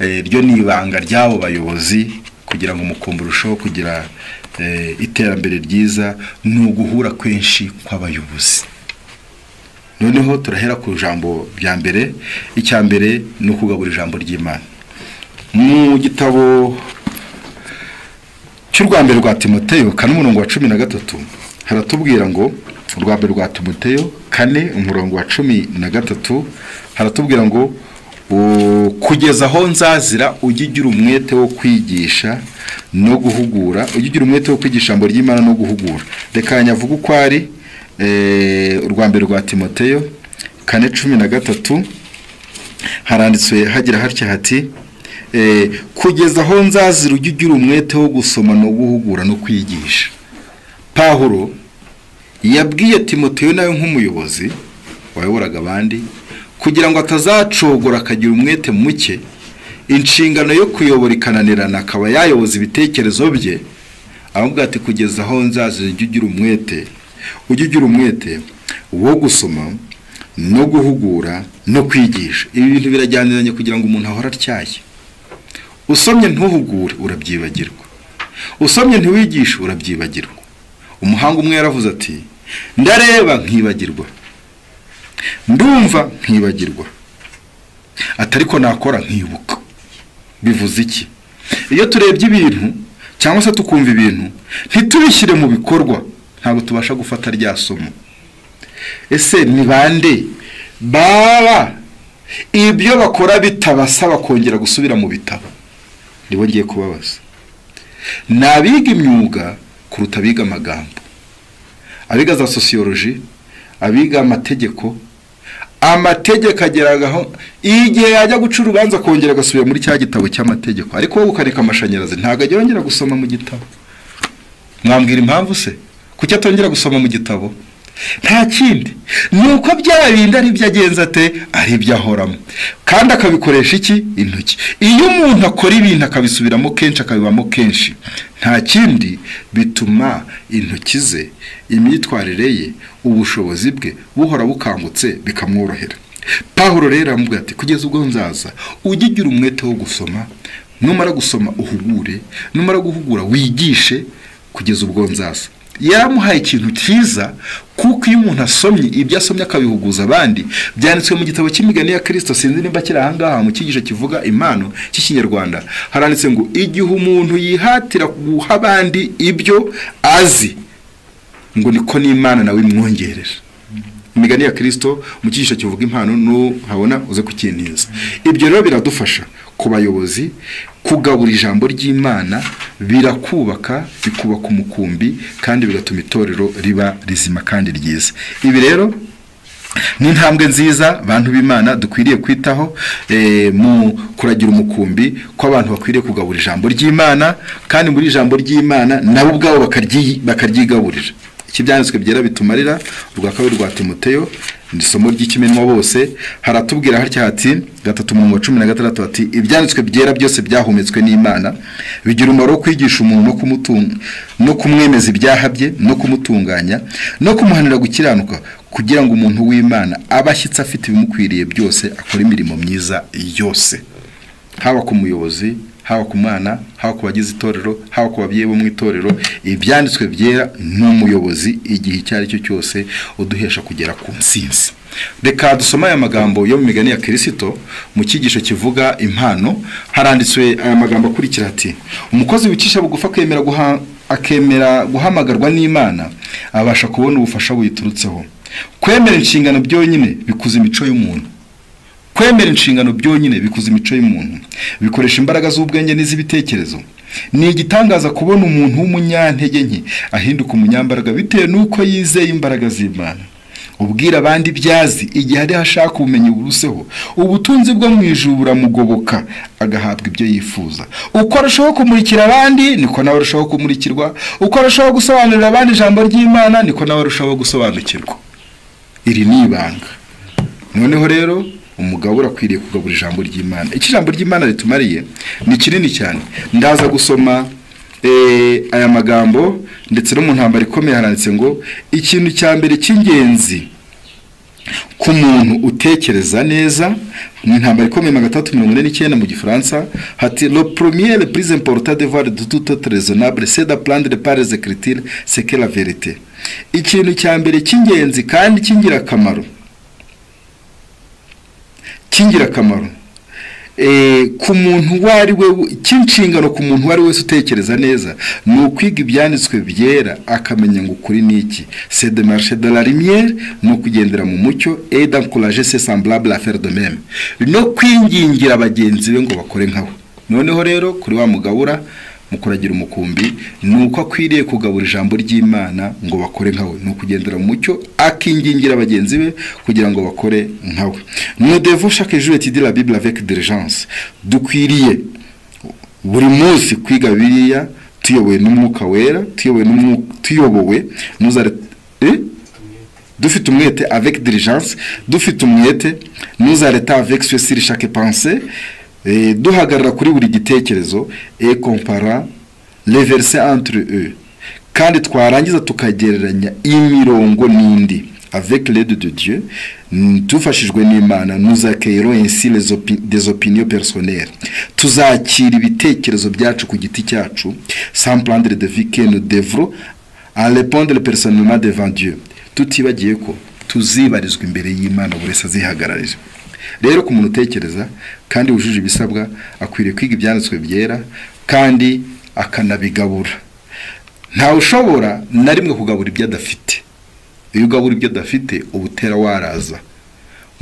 ryo ni ibanga ry'abo bayobozi kugira ngo umukumbi urusheho kugira iterambere ryiza, ni uguhura kwinshi kw'abayobozi. Noneho turahera ku jambo rya mbere. Icya mbere ni ukugabura ijambo ry'Imana. Mu gitabo cy'urwa mbere rwa Timoteyo 4:13 haratubwira ngo, urwa mbere rwa Timoteyo 4:13 haratubwira ngo kugeza aho nzazira ujye ugira umwete wo kwigisha no guhugura, ujye ugira umwete wo kwigisha ijambo ry'Imana no guhugura. Reka nyavuga uko ari urwa mbere rwa Timoteyo 4:13 haranditswe hagira hatya hati kugeza aho nzazira ujye ugira umwete wo gusoma no guhugura no kwigisha. Pawulo yabwiye Timoteyo nawe nk'umuyobozi wayoboraga abandi, kugira ngo atazacogora akagira umwete muke, inshingano yo kuyobora ikananirana akaba yayoboza ibitekerezo bye, aramubwira ati kugeza aho nzazira ujye ugira umwete, ujye ugira umwete wo gusoma no guhugura no kwigisha. Ibi bintu birajyaniranye kugira ngo umuntu ahore atyaye. Usomye ntuhugure urabyibagirwa. Usomye ntiwigishe urabyibagirwa. Umuhanga umwe yaravuze ati ndareba nkibagirwa, ndumva nkibagirwa, atariko nakora nkibuka. Bivuze iki? Iyo turebye ibintu cyangwa se tukumva ibintu ntitubishyire mu bikorwa, ntabwo tubasha gufata rya somo. Ese ni bande baba ibyo bakora bitabasaba kongera gusubira mu bitabo? Nibo ngiye kubabaza. Nabiga imyuga kuruta abiga amagambo, abiga za sociology, abiga amategeko. Amategeko ageragaho igihe yajya guca urubanza kongera agasubira muri cya gitabo cy'amategeko. Ariko wowe ukareka amashanyarazi ntabwo ajya yongera gusoma mu gitabo. Mwambwira impamvu se kuki atongera gusoma mu gitabo? Nta kindi, nuko bya bindi ari byo agenza ate, ari byo ahoramo, kandi akabikoresha iki? Intoki. Iyo umuntu akora ibintu akabisubiramo kenshi, akabibamo kenshi, nta kindi bituma intoki ze, imyitwarire ye, ubushobozi bwe buhora bukangutse, bikamworohera. Pawulo rero aramubwira ati kugeza ubwo nzaza ujye ugira umwete wo gusoma, numara gusoma uhugure, numara guhugura wigishe, kugeza ubwo nzaza. Yaramuhaye ikintu cyiza, kuko iyo umuntu asomye ibyo asomye akabihuguza abandi, byanditswe mu gitabo cy'imigani ya Kristo, sinzi nimba kiri aha ngaha mu cyigisho kivuga impano cy'ikinyarwanda, haranditse ngo igihe umuntu yihatira guha abandi ibyo azi, ngo niko n'Imana nawe imwongerera. Imigani ya Kristo mu cyigisho kivuga impano, nuhabona uze kukintiza. Ibyo rero biradufasha ku bayobozi kugabura ijambo ry'Imana, birakubaka, bikubaka umukumbi, kandi bigatuma itorero riba rizima kandi ryiza. Ibi rero ni intambwe nziza bantu b'Imana dukwiriye kwitaho mu kuragira umukumbi, ko abantu bakwiriye kugabura ijambo ry'Imana, kandi muri ijambo ry'Imana nabo ubwabo bakaryigaburira. Iki byanditswe byera bitumarira. Urwa kabiri rwa Timoteyo, isomo ry'ikimenwa bose, haratubwira harya hati 3:16 ati ibyanditswe byera byose byahumetswe n'Imana, bigira umumaro wo kwigisha umuntu no kumutunga, no kumwemeza ibyaha bye, no kumutunganya, no kumuhanira gukiranuka, kugira ngo umuntu w'Imana abe ashyitse afite ibimukwiriye byose, akora imirimo myiza yose. Haba ku muyobozi, haba ku mwana, haba ku bagize itorero, haba ku babyeyi bo mu itorero, ibyanditswe byera n'umuyobozi igihe icyo ari cyo cyose uduhesha kugera ku nsinzi. Reka dusome aya magambo yo mu migani ya Kristo mu cyigisho kivuga impano. Haranditswe aya magambo akurikira ati umukozi wicisha bugufa akemera guhamagarwa n'Imana abasha kubona ubufasha buyiturutseho. Kwemera inshingano byonyine bikuza imico y'umuntu. Kwemera inshingano byonyine bikuza imico y'umuntu, bikoresha imbaraga z'ubwenge n'iz'ibitekerezo. Ni igitangaza kubona umuntu w'umunyantege nke ahinduka umunyambaraga bitewe n'uko yizeye imbaraga z'Imana. Ubwira abandi ibyazi igihe ari ashaka ubumenyi buruseho, ubutunzi bwo mu ijuru buramugoboka agahabwa ibyo yifuza. Uko arushaho kumurikira abandi niko nawe arushaho kumurikirwa, uko arushaho gusobanurira abandi ijambo ry'Imana niko nawe arushaho gusobanukirwa. Iri ni ibanga. Noneho rero umugabo urakwiriye kugabura ijambo ry'Imana. Iki ijambo ry'Imana ritumariye ni kinini cyane. Ndaza gusoma aya magambo, ndetse no mu ntambara ikomeye haranditse ngo ikintu cya mbere cy'ingenzi ku muntu utekereza neza, mu ntambara ikomeye 349 mu Gifaransa hati le premier le plus important devoir de tout être raisonnable, c'est d'apprendre par les écritures ce qu'est la vérité. Ikintu cya mbere cy'ingenzi kandi cy'ingirakamaro ku muntu wari we cy'inshingano ku muntu wari wese utekereza neza ni ukwiga ibyanditswe byera akamenya ngo ukuri niki. C'est de marcher dans la lumière, ni ukugendera mu mucyo, et d'encourager ses semblables à faire de même, no kwingingira bagenzi be ngo bakore nkawe. Noneho rero kuri wa mugabura mu kuragira umukumbi ni uko akwiriye kugabura ijambo ry'Imana ngo bakore nkawe, ni ukugendera mu mucyo akingingira bagenzi be kugira ngo bakore nkawe. Nous devons chaque jour étudier la Bible avec diligence. Dukwiriye buri munsi kwiga Bibiliya tuyobowe n'Umwuka Wera, tuyobowe dufite umwete, avec diligence, dufite umwete, nous arrêtons avec ceci chaque pensée, duhagarara kuri buri gitekerezo, et comparer les versets entre eux, kandi twarangiza tukagereranya imirongo n'indi, Avec l'aide de Dieu, dufashijwe n'Imana, nous accueillerons ainsi des opinions personnelles, tuzakira ibitekerezo byacu ku giti cyacu, sans prendre de vue que nous devrons en répondre personnellement devant Dieu, tutibagiye ko tuzibarizwa imbere y'Imana buri wese azihagararira. Rero ku muntu utekereza kandi wujuje ibisabwa, akwiriye kwiga ibyanditswe byera kandi akanabigabura. Ntawe ushobora na rimwe kugabura ibyo adafite. Iyo ugabura ibyo adafite, uba utera waraza.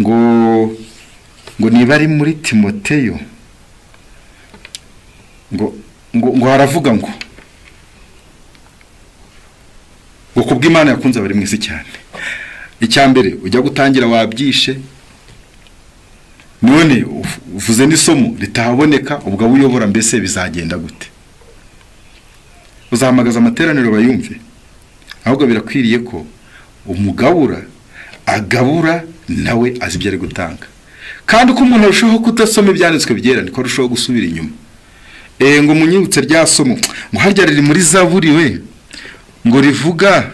Ngo niba ari muri Timoteyo, ngo haravuga ngo kubw'Imana yakunze abari mu isi cyane. Icya mbere ujya gutangira wabyishe, none uvuze n'isomo ritahaboneka, ubwo abo uyobora mbese bizagenda gute? Uzahamagaza amateraniro bayumve? Ahubwo birakwiriye ko umugabura agabura nawe azi ibyo ari gutanga. Kandi uko umuntu arushaho kudasoma ibyanditswe byera, niko arushaho gusubira inyuma. Ngo munyibutse rya somo, ngo harya riri muri Zaburi we, ngo rivuga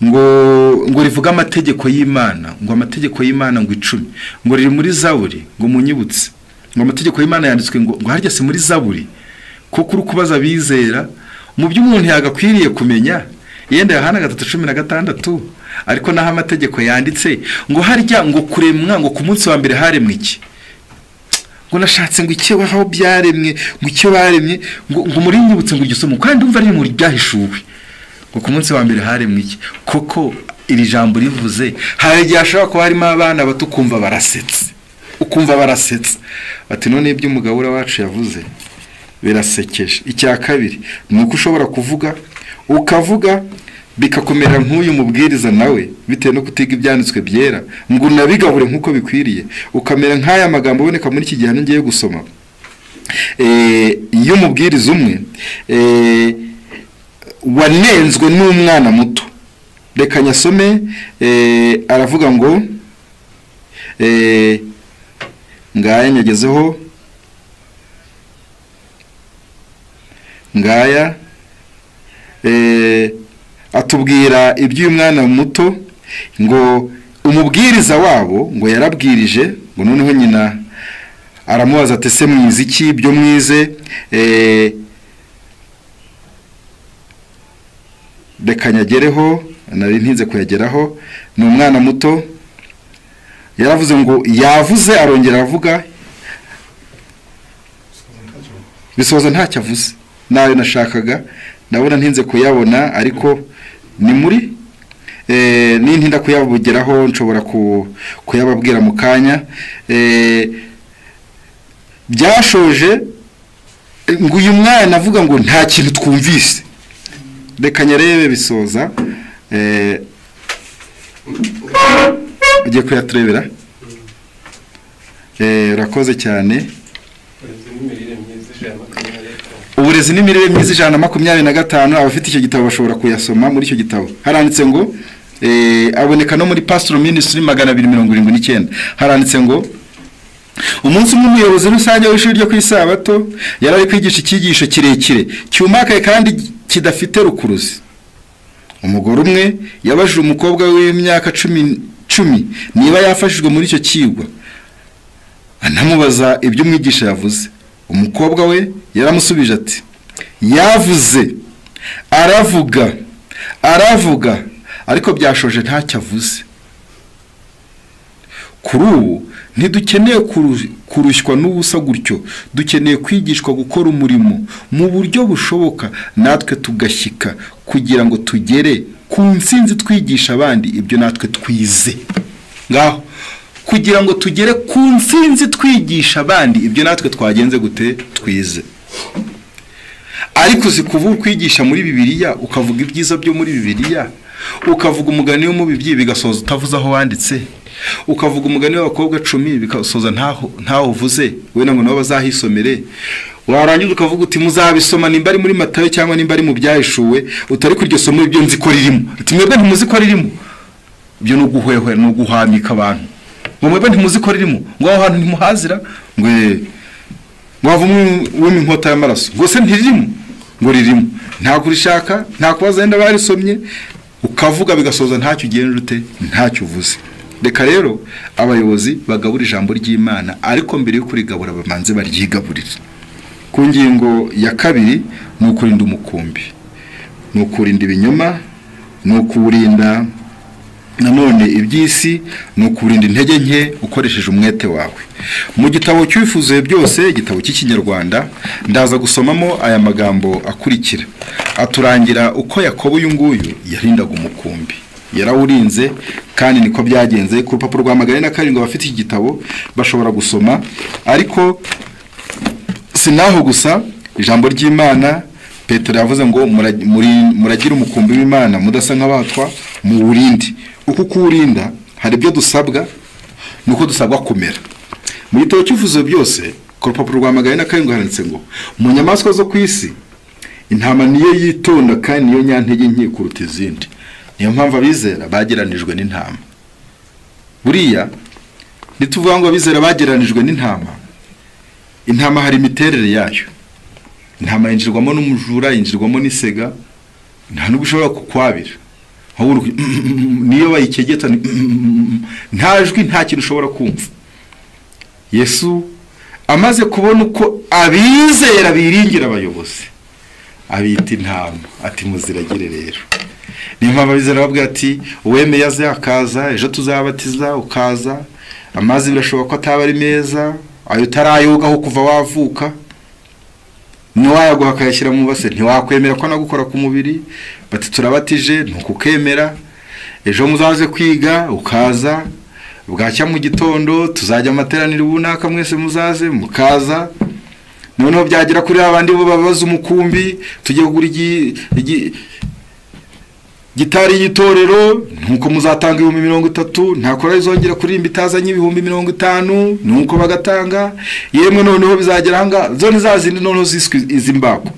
ngo rivuga amategeko y'Imana, ngo amategeko y'Imana ngo 10, ngo riri muri Zaburi, ngo munyibutse ngo amategeko y'Imana yanditswe ngo harya si muri Zaburi. Koko uri kubaza abizera mu byo umuntu yagakwiriye kumenya, yenda Yohana 3:16, ariko naho amategeko yanditse ngo harya ngo kuremwa ngo ku munsi wa mbere haremwe iki, ngo nashatse ngo icyo aho byaremwe, ngo icyo baremye, ngo muri nyibutse ngo iryo somo, kandi umva ari muri byahishuwe, ngo ku munsi wa mbere haremwe iki. Koko iri jambo rivuze, hari igihe ashobora kuba harimo abana bato ukumva barasetse, ukumva barasetse bati none ibyo umugabura wacu yavuze birasekeje. Icya kabiri ni uko ushobora kuvuga ukavuga bikakomera nk'uyu mubwiriza nawe, bitewe no kutiga ibyanditswe byera ngo unabigabure nk'uko bikwiriye, ukamera nk'aya magambo aboneka muri iki gihano ngiye gusoma iyo mubwiriza umwe wanenzwe n'umwana muto. Reka nyasome. Aravuga ngo ngaya nyagezeho, ngaya atubwira iby'uyu mwana muto, ngo umubwiriza wabo ngo yarabwirije, ngo noneho nyina aramubaza ati se mwize iki ibyo mwize? Reka nyagereho, nari ntinze kuyageraho. Ni umwana muto yaravuze ngo yavuze, arongera avuga bisoza ntacyo avuze. Nayo nashakaga ndabona ntinze kuyabona, ariko ni muri nintinda kuyabugeraho nshobora kuyababwira mu kanya. Byashoje ngo uyu mwana avuga ngo nta kintu twumvise. Reka nyarebe bisoza. Ugiye kuyaturebera? Urakoze cyane. Uburezi n'imirire myiza 125, abafite icyo gitabo bashobora kuyasoma. Muri icyo gitabo haranditse ngo aboneka no muri Pastoral Ministry 279, haranditse ngo umunsi umwe umuyobozi rusange w'ishuri ryo ku Isabato yari ari kwigisha icyigisho kirekire cyumakaye kandi kidafite rukuruzi. Umugore umwe yabajije umukobwa w'imyaka 10 niba yafashijwe muri icyo kigwa, anamubaza ibyo umwigisha yavuze. Umukobwa we yaramusubije ati yavuze aravuga aravuga, ariko byashoje ntacyo avuze. Kuri ubu ntidukeneye kurushywa n'ubusa gutyo, dukeneye kwigishwa gukora umurimo mu buryo bushoboka, natwe tugashyika kugira ngo tugere ku nsinzi twigisha abandi ibyo natwe twize. Ngaho kugira ngo tugere ku nsinzi twigisha abandi ibyo natwe twagenze gute twize. Ariko uzi kuvuga kwigisha muri Bibiliya, ukavuga ibyiza byo muri Bibiliya, ukavuga umugani wo mu bibyi bigasoza utavuze aho wanditse, ukavuga umugani w'abakobwa 10 bikasoza ntaho uvuze, wenda ngo nabo bazahisomere. Warangiza ukavuga uti muzabisoma nimba ari muri Matayo cyangwa nimba ari mu byahishuwe, utari kuryo somo ibyo nzi ko ririmo. Ati mwebwe ntimuzi ko ririmo. Ibyo ni uguhwehwera, ni uguhamika abantu. Ngo mwebwe ntimuzi ko ririmo, ngo aho hantu ntimuhazira, ngo ngo inkota y'amaraso, ngo se ntiririmo, ngo ririmo. Nta kurishaka, nta kubaza yenda barisomye. Ukavuga bigasoza ntacyo ugenda ute, ntacyo uvuze. Reka rero abayobozi bagabura ijambo ry'Imana, ariko mbere yo kurigabura bamanze baryigaburira. Ku ngingo ya kabiri ni ukurinda umukumbi, ni ukurinda ibinyoma, ni ukurinda nanone iby'isi, ni ukurinda intege nke ukoresheje umwete wawe. Mu gitabo cy'Uwifuzuye Byose, igitabo cy'Ikinyarwanda, ndaza gusomamo aya magambo akurikira aturangira uko Yakobo uyu nguyu yarindaga umukumbi. Yarawurinze kandi niko byagenze. Ku rupapuro rwa 407 abafite iki gitabo bashobora gusoma, ariko sinaho gusa. Ijambo ry'Imana, Petero yavuze ngo muragira umukumbi w'Imana mudasa nk'abatwa, muwurinde. Uko kuwurinda hari ibyo dusabwa, nuko dusabwa kumera. Mu gitabo cy'Uwifuzuye Byose ku rupapuro rwa 407 handitse ngo mu nyamaswa zo ku isi intama niyo yitonda kandi niyo nyantege nke kuruta izindi. Niyo mpamvu abizera bageranijwe n'intama. Buriya nituvuga ngo abizera bageranijwe n'intama, intama hari imiterere yayo. Intama yinjirwamo n'umujura, yinjirwamo n'isega, nta nubwo ushobora kukwabira. Niyo bayikegeta nta jwi, nta kintu ushobora kumva. Yesu amaze kubona uko abizera biringira abayobozi, abita intama, ati muziragire rero. Niyo mpamvu abizera babwira ati uwemeye aze akaza, ejo tuzabatiza ukaza, amazi birashoboka ko ataba ari meza, ayo utarayogaho kuva wavuka, ntiwayaguha akayashyira mu base, ntiwakwemera ko anagukora ku mubiri, bati turabatije ntukukemera, ejo muzaze kwiga ukaza, bwacya mu gitondo tuzajya amateraniro ubunaka mwese muzaze mukaza. Noneho byagera kuri abandi bo babaza umukumbi, tugiye kugura gitari y'itorero, nuko muzatanga 30,000, ntakora izongera kuririmba itazanye 50,000, nuko bagatanga. Yemwe noneho bizagera hanga zone zazindi noneho ziswe izimbako.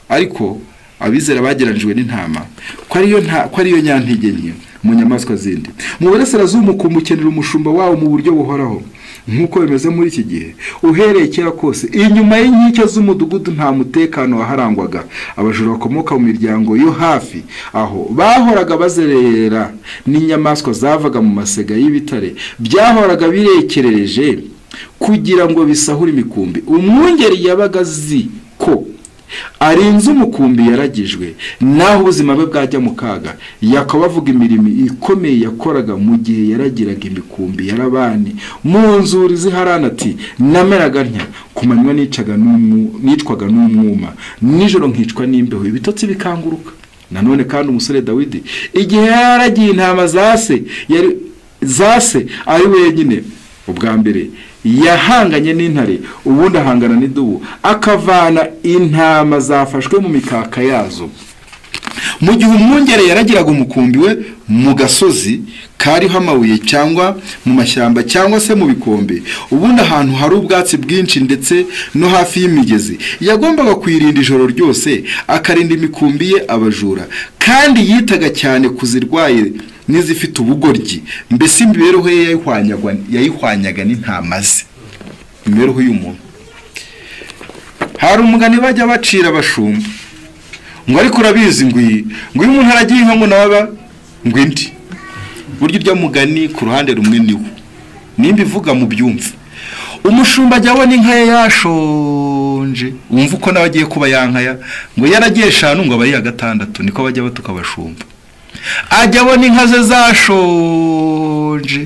Ariko abizera bageranijwe n'intama, ko ariyo nyantege nke mu nyamaswa zindi. Mu burasirazuba umukumbi ukenera umushumba wawo mu buryo buhoraho, nk'uko bimeze muri iki gihe. Uhereye kera kose inyuma y'inkike z'umudugudu nta mutekano waharangwaga. Abajura bakomoka mu miryango yo hafi aho bahoraga bazerera n'inyamaswa zavaga mu masega y'ibitare byahoraga birekerereje kugira ngo bisahure imikumbi. Umwungeri yabaga azi ko arinze umukumbi yaragijwe, naho ubuzima bwe bwajya mu kaga. Yakobo avuga imirimo ikomeye yakoraga mu gihe yaragiraga imikumbi ya Labani mu nzuri z'iharana, ati nameraga ntya, ku manywa nicwaga n'umwuma, nijoro nkicwa n'imbeho, ibitotsi bikanguruka. Nanone kandi umusore Dawidi igihe yaragiye intama zase ari wenyine, ubwa mbere yahanganye n'intare, ubundi ahangana n'idubu, akavana intama zafashwe mu mikaka yazo. Mu gihe umwungere yaragiraga umukumbi we mu gasozi kariho amabuye cyangwa mu mashyamba cyangwa se mu bikombe, ubundi ahantu hari ubwatsi bwinshi ndetse no hafi y'imigezi, yagombaga kuyirinda ijoro ryose, akarinda imikumbi ye abajura, kandi yitaga cyane kuzirwaye n'izifite ubugoryi. Mbese imibereho ye yayihwanyaga n'intama ze. Imibereho y'umuntu. Hari umugani bajya bacira abashumba ngo ariko urabizi ngo uyu umuntu aragiye inka ngo naba ngo indi. Buryo urya mugani ku ruhande rumwe niwo, nimba ivuga mu byumva. Umushumba ajya abona inka ye yashonje, wumva uko nawe agiye kuba yankaya, ngo yaragiye 5 ngo aba ari iya 6, niko bajya batuka abashumba. Ajya abona inka ze zashonje,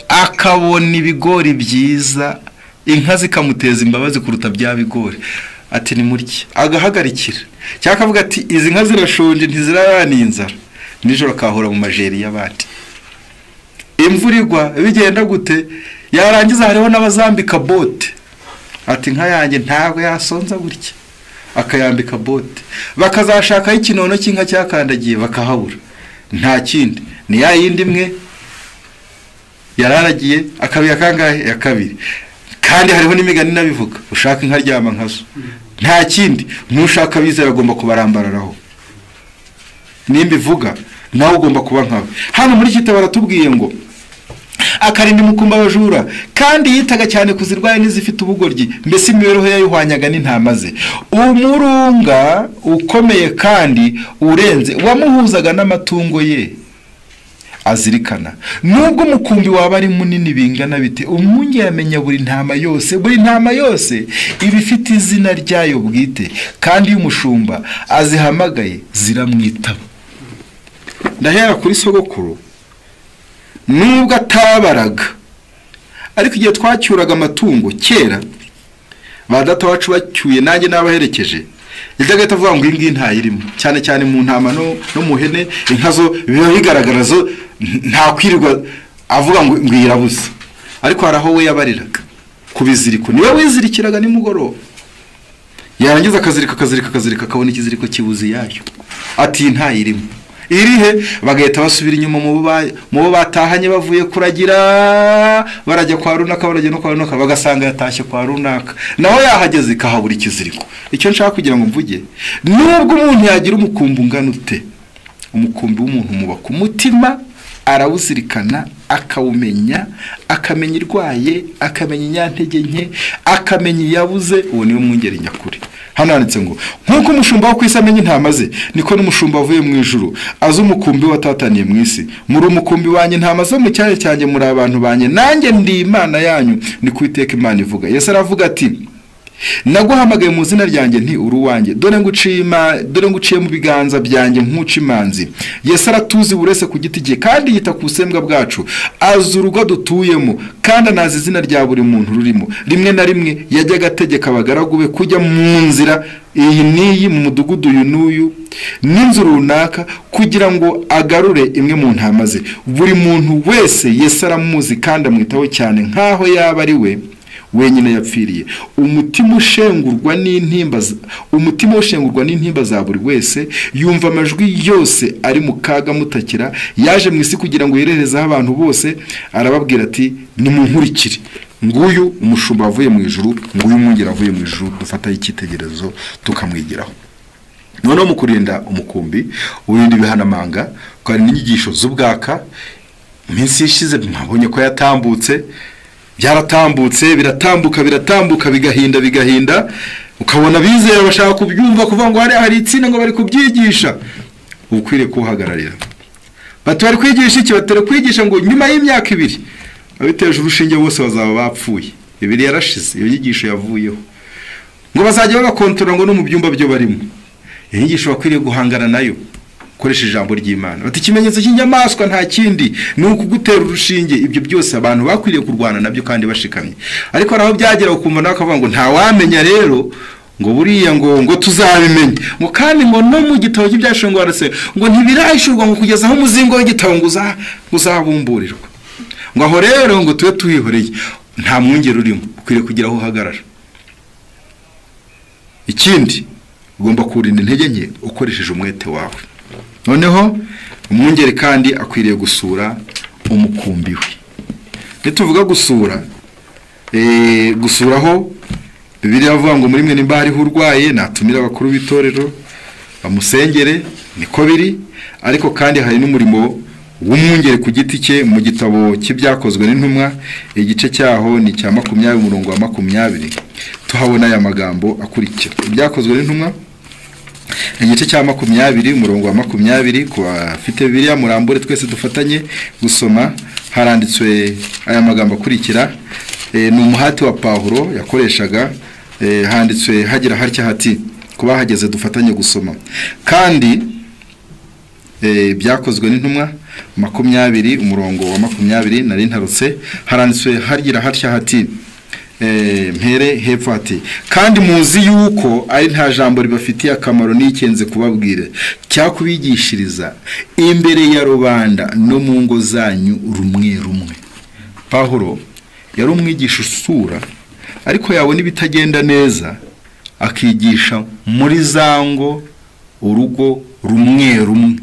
akabona ibigori byiza, inka zikamuteza imbabazi kuruta bya bigori, ati nimurye, agahagarikira cyangwa akavuga ati izi nka zirashonje ntizirarana inzara, nijoro akahora mu majeri y'abandi. Imvura igwa bigenda gute, yarangiza hariho n'abazambika bote, ati inka yanjye ntabwo yasonza gutya, akayambika bote, bakazashakaho ikinono cy'inka cyakandagiye bakahabura. Nta kindi, ni ya yindi imwe yararagiye akabiya kangahe ya kabiri. Kandi hariho n'imigani nabivuga, ushaka inka ryama nkazo. Nta kindi, nushaka bizera agomba kubarambararaho. Nimba ivuga nawe ugomba kuba nkawe. Hano muri kita baratubwiye ngo akarinda umukumbi abajura, kandi yitaga cyane kuzirwaye n'izifite ubugoryi, mbese imibereho yayihwanyaga n'intama ze. Umurunga ukomeye kandi urenze wamuhuzaga n'amatungo ye azirikana. Nubwo umukumbi waba ari munini bingana bite, umwungeri amenya buri ntama yose, buri ntama yose iba ifite izina ryayo bwite, kandi iyo umushumba azihamagaye ziramwitaba. Ndahera kuri sogokuru, nubwo atabaraga, ariko igihe twacyuraga amatungo kera, ba data wacu bacyuye nanjye nabaherekeje, yajyaga ahita avuga ngo iyi ngiyi ntayirimo, cyane cyane mu ntama no mu hene, inka zo biba bigaragara zo nta kwirirwa avuga ngo irabuze, ariko hari aho we yabariraga ku biziriko, niwe wizirikiraga nimugoroba, yarangiza akazirika akazirika akazirika, akabona ikiziriko kibuze yayo, ati ntayirimo, irihe? Bagahita basubira inyuma mu bo batahanye bavuye kuragira, barajya kwa runaka, barajya no kwa runaka, bagasanga yatashye kwa runaka, naho yahageze ikahabura ikiziriko. Icyo nshaka kugira ngo mvuge, nubwo umuntu yagira umukumbi ungana ute, umukumbi w'umuntu muba ku mutima, arawuzirikana, akawumenya, akamenya irwaye, akamenya inyantege nke, akamenya iyabuze, uwo niwe mwungeri nyakuri. Hano handitse ngo nk'uko umushumba wo ku isi amenya intama ze, niko n'umushumba avuye mu ijuru azi umukumbi watataniye mu isi. Muri umukumbi wanjye intama zo mu cyanya cyanjye, muri abantu banjye, nanjye ndi Imana yanyu, ni ku Uwiteka Imana ivuga. Yesu aravuga ati naguhamagaye mu izina ryanjye nti uri uwanjye, dore nguciye mu biganza byanjye nkuca imanzi. Yesu aratuzi buri wese ku giti cye, kandi yita ku busembwa bwacu, azi urugo dutuyemo, kandi anazi izina rya buri muntu rurimo. Rimwe na rimwe yajyaga ategeka abagaragu be kujya mu nzira iyi n'iyi, mu mudugudu uyu n'uyu, n'inzu runaka, kugira ngo agarure imwe mu ntama ze. Buri muntu wese Yesu aramuzi kandi amwitaho cyane nk'aho yaba ari we wenyine yapfiriye. Umutima ushengurwa n'intimba za buri wese, yumva amajwi yose ari mu kaga mutakira. Yaje mu isi kugira ngo yererezeho abantu bose, arababwira ati nimunkurikire. Nguyu umushumba avuye mu ijuru, nguyu umwungeri avuye mu ijuru, dufataho icyitegererezo tukamwigiraho. Noneho mu kurinda umukumbi, urinda ibihanamanga, ukarinda inyigisho z'ubwaka. Iminsi ishize mwabonye ko yatambutse, byaratambutse, biratambuka biratambuka, bigahinda bigahinda, ukabona bizera bashaka kubyumva, kuvuga ngo hari itsinda ngo bari kubyigisha. Ukwiriye kuhagararira. Bati bari kwigisha iki? Batari kwigisha ngo nyuma y'imyaka ibiri abiteje urushinge bose bazaba bapfuye. Ibiri yarashize, iyo nyigisho yavuyeho. Ngo bazajya babakontorora ngo no mu byumba byo barimo. Iyo nyigisho bakwiriye guhangana nayo koresha ijambo ry'Imana. Bati ikimenyetso cy'inyamaswa nta kindi ni ukugutera urushinge. Ibyo byose abantu bakwiriye kurwana nabyo kandi bashikamye. Ariko araho byagera ukumva nawe akavuga ngo nta wamenya rero, ngo buriya ngo tuzabimenya, ngo kandi ngo no mu gitabo cy'ibyashongwa barase ngo ntibirahishurwa ngo kugeza aho umuzingo w'igitabo ngo uzabumburirwa, ngo aho rero ngo tube tuhihoreye. Nta mwungeri urimo, ukwiriye kugira aho uhagarara. Ikindi ugomba kurinda intege nke ukoresheje umwete wawe. Noneho umwungeri kandi akwiriye gusura umukumbi we. Nituvuga gusura, gusuraho Bibiliya avuga ngo muri mwe nimba hariho urwaye natumira abakuru b'itorero bamusengere, niko biri. Ariko kandi hari n'umurimo w'umwungeri ku giti cye. Mu gitabo cy'ibyakozwe n'intumwa igice cyaho ni cya 20 umurongo wa 20, tuhabona aya magambo akurikira. Ibyakozwe n'intumwa igice cya 20 umurongo wa 20, ku bafite Bibiliya murambure twese dufatanye gusoma, haranditswe aya magambo akurikira. Ni umuhati wa Pawulo yakoreshaga, handitswe hagira harya hati, kubahageze dufatanye gusoma. Kandi byakozwe n'intumwa 20 umurongo wa 20 nari ntarutse, haranditswe hagira harya hati, mpere hepfo ati kandi muzi yuko ari nta jambo ribafitiye akamaro n'ikenze kubabwira cyakubigishiriza imbere ya rubanda no mu ngo zanyu rumwe rumwe. Pawulo yari umwigisha usura, ariko yabona ibitagenda neza akigisha muri zango urugo rumwe rumwe.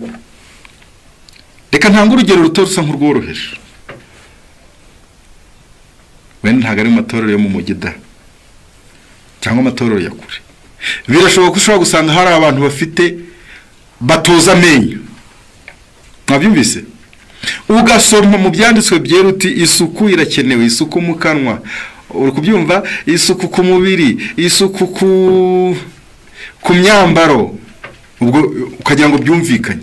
Reka ntanga urugero ruto rusa nk'urworoheje. Wenda ntabwo ari mu matorero yo mu mujyi da, cyangwa amatorero ya kure. Birashoboka ko ushobora gusanga hari abantu bafite batoza amenyo. Mwabyumvise? Ugasoma mu byanditswe byera uti isuku irakenewe, isuku mu kanwa, uri kubyumva, isuku ku mubiri, isuku ku myambaro, ubwo ukagira ngo byumvikanye.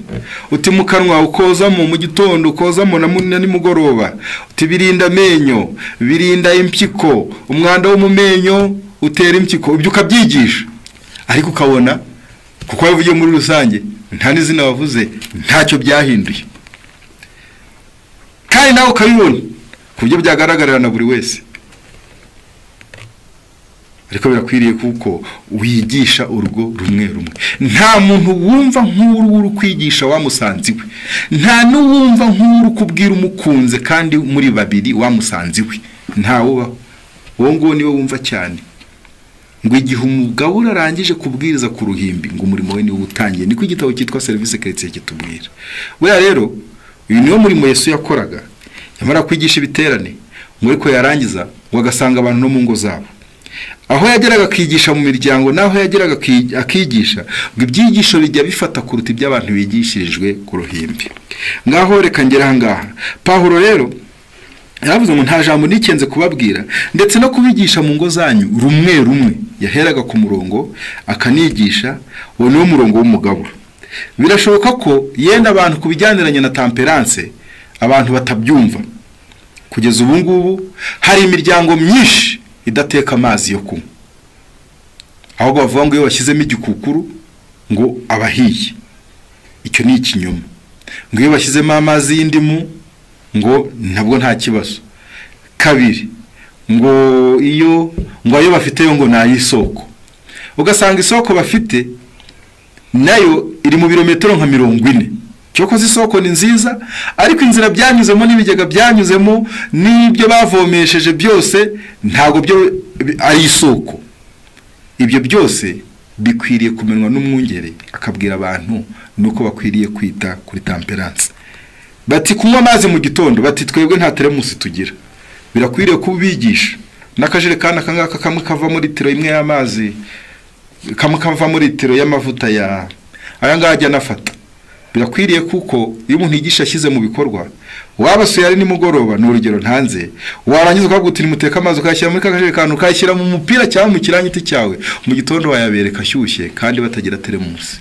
Uti mu kanwa ukozamo mu gitondo, ukozamo na nimugoroba, uti birinda amenyo, birinda impyiko, umwanda wo mu menyo utera impyiko, ibyo ukabyigisha. Ariko ukabona kuko wabivugiye muri rusange nta n'izina wavuze, ntacyo byahinduye, kandi nawe ukabibona ku buryo byagaragarira na buri wese. Ariko birakwiriye kuko wigisha urugo rumwe rumwe. Nta muntu wumva nk'uru uri kwigisha wamusanze iwe, nta n'uwumva nk'uru kubwira umukunze kandi muri babiri wamusanze iwe, nta ubaho. Uwo nguwo niwe wumva cyane. Ngo igihe umugabo arangije kubwiriza ku ruhimbi, ngo umurimo we niwe utangiye. Niko igitabo cyitwa Service Chrétien kitubwira. Buriya rero uyu niwo murimo Yesu yakoraga. Yamara kwigisha ibiterane, ngo ariko yarangiza ngo agasanga abantu no mu ngo zabo. Aho yageraga akigisha mu miryango, naho yageraga akigisha, ngo ibyigisho bijya bifata kuruta iby'abantu bigishirijwe ku ruhimbi. Ngaho reka ngera aha ngaha. Pawulo rero yaravuze ngo nta jambo nikenze kubabwira ndetse no kubigisha mu ngo zanyu rumwe rumwe. Yaheraga ku murongo akanigisha, uwo niwo murongo w'umugabura. Birashoboka ko yenda abantu kubijyaniranye na temperance abantu batabyumva. Kugeza ubu ngubu hari imiryango myinshi idateka amazi yo kunywa, ahubwo bavuga ngo iyo bashyizemo igikukuru ngo abahiye. Icyo ni ikinyoma. Ngo iyo bashyizemo amazi y'indimu ngo ntabwo nta kibazo. Kabiri, ngo iyo ngo ayo bafite yo ngo nayisoko. Ugasanga isoko bafite nayo iri mu birometero nka 40. Cyokoze isoko ni nziza, ariko inzira byanyuzemo n'ibigega byanyuzemo n'ibyo bavomesheje byose ntago byo ari isoko. Ibyo byose bikwiriye kumenwa n'umwungere akabwira abantu nuko bakwiriye kwita kuri temperance. Bati kunywa amazi mu gitondo, bati twebwe nta teremusi tugira. Birakwiriye kubigisha. N'akajerekani akangaka kamwe kava muri litiro imwe y'amazi, kamwe kava muri litiro y'amavuta ya aya ngaya ajya anafata. Birakwiriye kuko iyo umuntu yigisha ashyize mu bikorwa, wabasuye ari nimugoroba, ni urugero ntanze, warangiza ukavuga uti nimuteka amazi ukayashyira muri kajerekani, ukayashyira mu mupira cyangwa mu kirangiti cyawe, mu gitondo wayabereka ashyushye kandi batagira teremusi.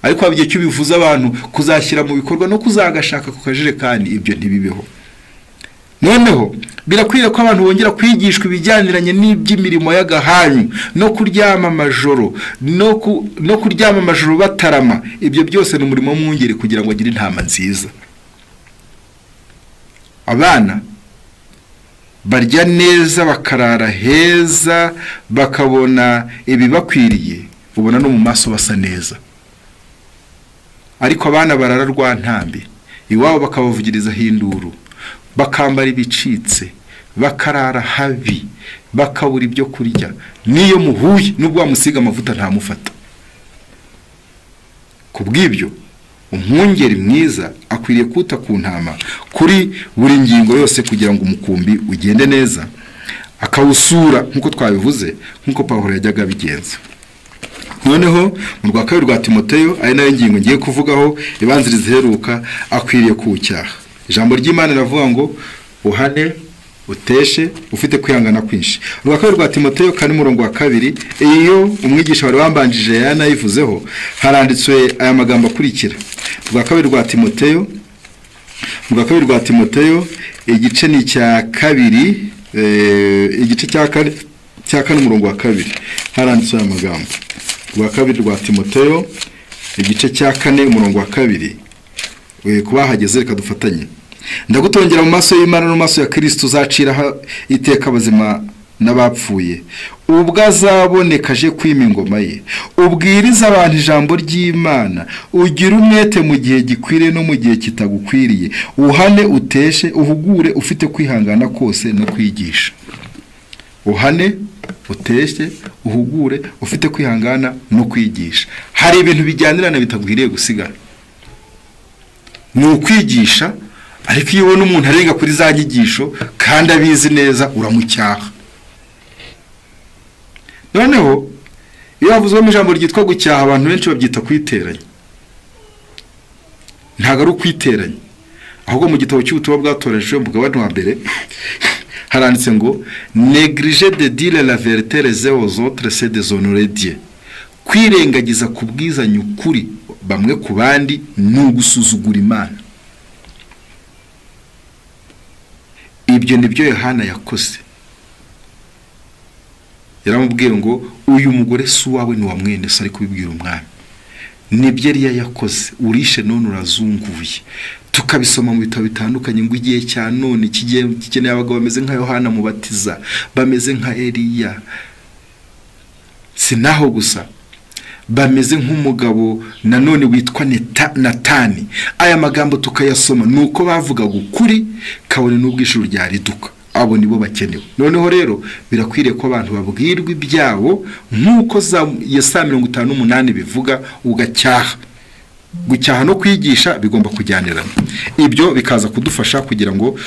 Ariko haba igihe cy'ubivuza abantu kuzashyira mu bikorwa no kuzagashaka ku kajerekani, ibyo ntibibeho. Noneho birakwiriye ko abantu bongera kwigishwa ibijyaniranye n'iby'imirimo y'agahanyu no kuryama amajoro, no kuryama amajoro batarama. Ibyo byose ni umurimo w'umwungeri kugira ngo agire intama nziza. Abana barya neza, bakarara heza, bakabona ibibakwiriye, ubona no mu maso basa neza. Ariko abana barara rwa ntambi, iwabo bakabavugiriza hinduru, bakambara ibicitse, bakarara habi, bakabura ibyo kurya. Niyo muhuye nubwo wamusiga amavuta ntamufata. Kubw'ibyo umwungeri mwiza akwiriye kuta ku ntama kuri buri ngingo yose kugira ngo umukumbi ugende neza, akawusura nkuko twabivuze, nkuko Pawulo yajyaga abigenza. Noneho mu rwa kabiri rwa Timoteyo, ari nayo ngingo ngiye kuvugaho ibanziriza iheruka, akwiriye kuwucyaha. Ijambo ry'Imana riravuga ngo uhane, uteshe, ufite kwihangana kwinshi. Urwa kabiri rwa Timoteyo kane umurongo wa 2, iyo umwigisha wari wambanjije yanayivuzeho, haranditswe aya magambo akurikira. Urwa kabiri rwa Timoteyo, urwa kabiri rwa Timoteyo igice ni cya 2, igice cya 4 umurongo wa 2, haranditswe aya magambo. Urwa kabiri rwa Timoteyo igice cya 4 umurongo wa 2. Kuba hageze reka dufatanye. Ndagutongera mu maso y'Imana no mu maso ya Kristo uzacira iteka abazima n'abapfuye, ubwo azaboneka aje kwima ingoma ye. Ubwiriza abantu ijambo ry'Imana, ugira umwete mu gihe gikwiriye no mu gihe kitagukwiriye, uhane, uteshe, uhugure ufite kwihangana kose no kwigisha. Uhane, uteshe, uhugure ufite kwihangana no kwigisha. Hari ibintu bijyanirana bitagwiriye gusigana. Ni ukwigisha, ariko iyo ubona umuntu arenga kuri za nyigisho kandi abizi neza uramucyaha. Noneho iyo havuzwemo ijambo ryitwa gucyaha, abantu benshi babyita kwiteranya. Ntabwo ari ukwiteranya, Ahubwo mu gitabo cy'ubutumwa bwatorejwe mugabane wa mbere haranditse ngo négliger de dire la vérité les uns aux autres, c'est déshonorer Dieu. Kwirengagiza kubwizanya ukuri bamwe ku bandi ni ugusuzugura Imana. Ibyo nibyo Yohana yakoze. Yaramubwiye ngo uyu mugore si uwawe ni wa mwene se, ari kubibwira umwami. Nibyo Eliya yakoze, urishe none urazunguye. Tukabisoma mu bitabo bitandukanye ngo igihe cya none kikeneye abagabo bameze nka Yohana Mubatiza, bameze nka Eliya. Si naho gusa, bameze nk'umugabo nanone witwa Natani. Aya magambo tukayasoma nuko bavugaga ukuri kabone n'ubwo ijuru ryariduka. Abo nibo bakenewe. Noneho rero birakwiriye ko abantu babwirwa ibyabo nk'uko Yesaya 58 bivuga, ugacyaha. Gucyaha no kwigisha bigomba kujyanirana. Ibyo bikaza kudufasha kugira ngo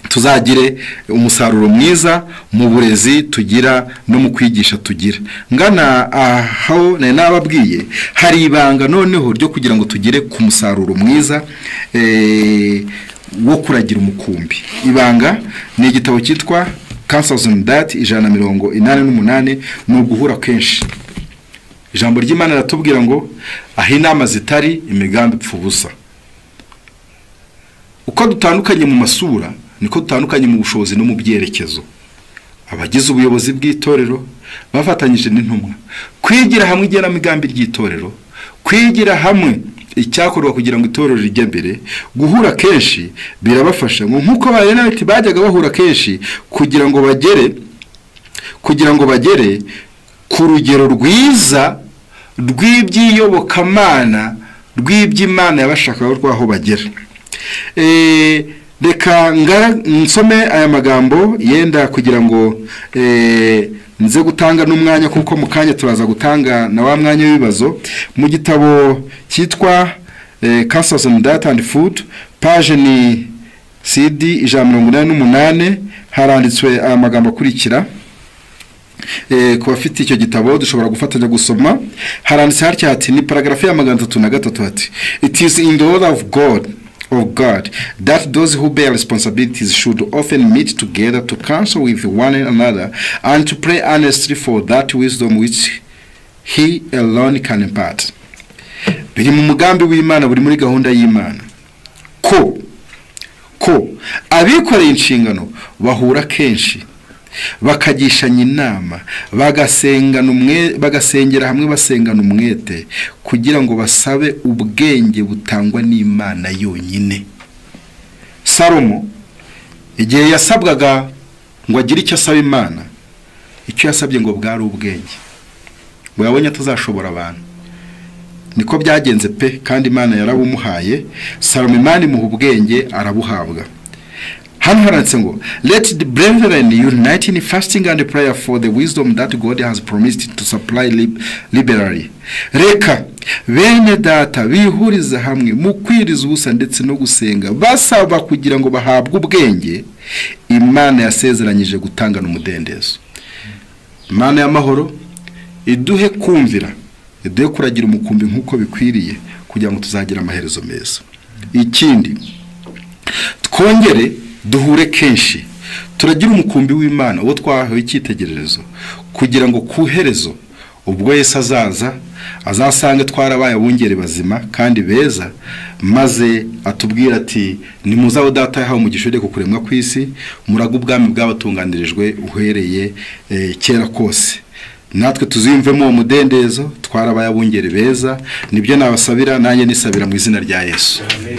tuzagire umusaruro mwiza mu burezi tugira no mu kwigisha tugira. Ngana aho nari nababwiye, hari ibanga noneho ryo kugira ngo tugere ku musaruro mwiza wo kuragira umukumbi. Ibanga ni igitabo cyitwa Counsels on Diet 188, ni uguhura kenshi. Ijambo ry'Imana riratubwira ngo aho inama zitari imigambi ipfa ubusa. Uko dutandukanye mu masura niko dutandukanye mu bushobozi no mu byerekezo. Abagize ubuyobozi bw'itorero bafatanyije n'intumwa kwigira hamwe igenamigambi ry'itorero, kwigira hamwe icyakorwa kugira ngo itorero rijye mbere. Guhura kenshi birabafasha, ngo nkuko ba bajyaga bahura kenshi kugira ngo bagere ku rugero rwiza rw'iby'iyobokamana, rw'iby'Imana yabashakaga rwaho bagera. Reka nsome aya magambo yenda kugira ngo nze gutanga n'umwanya, kuko mu kanya turaza gutanga na wa mwanya w'ibibazo. Mu gitabo cyitwa Counsels on Diet and Food, page ni CD 188, haranditswe aya magambo akurikira. Ku bafite icyo gitabo dushobora gufatanya gusoma. Haranditse hatya hati, ni paragrafe ya 303 hati: It is in the order of God that those who bear responsibilities should often meet together to counsel with one another and to pray earnestly for that wisdom which he alone can impart. Biri mu mugambi w'Imana, buri muri gahunda y'Imana ko abikoreye inshingano bahura kenshi, bakagishanya inama, bagasengera hamwe, basengana umwete kugira ngo basabe ubwenge butangwa n'Imana yonyine. Salomo igihe yasabwaga ngo agire icyo asaba Imana, icyo yasabye ngo bwari ubwenge, ngo yabonye atazashobora abantu. Niko byagenze pe, kandi Imana yarabumuhaye. Salomo Imana imuha ubwenge arabuhabwa. Hano haranditse ngo let the brethren unite in fasting and prayer for the wisdom that God has promised to supply liberally. Reka bene data bihuriza hamwe mu kwiriza ubusa ndetse no gusenga basaba kugira ngo bahabwe ubwenge Imana yasezeranyije gutangana umudendezo. Imana y'amahoro iduhe kumvira, iduhe kuragira umukumbi nk'uko bikwiriye kugira ngo tuzagira amaherezo meza. Ikindi, twongere duhure kenshi turagira umukumbi w'Imana uwo twahawe icyitegererezo, kugira ngo ku herezo ubwo Yesu azaza azasange twarabaye abungeri bazima kandi beza, maze atubwira ati nimuze data yahawe umugisha ku kuremwa kw'isi, muraga ubwami bwabatunganirijwe uhereye kera kose. Natwe tuziyumvemo uwo mudendezo, twarabaye abungeri beza. Nibyo nabasabira, nanjye nisabira mu izina rya Yesu. Amen.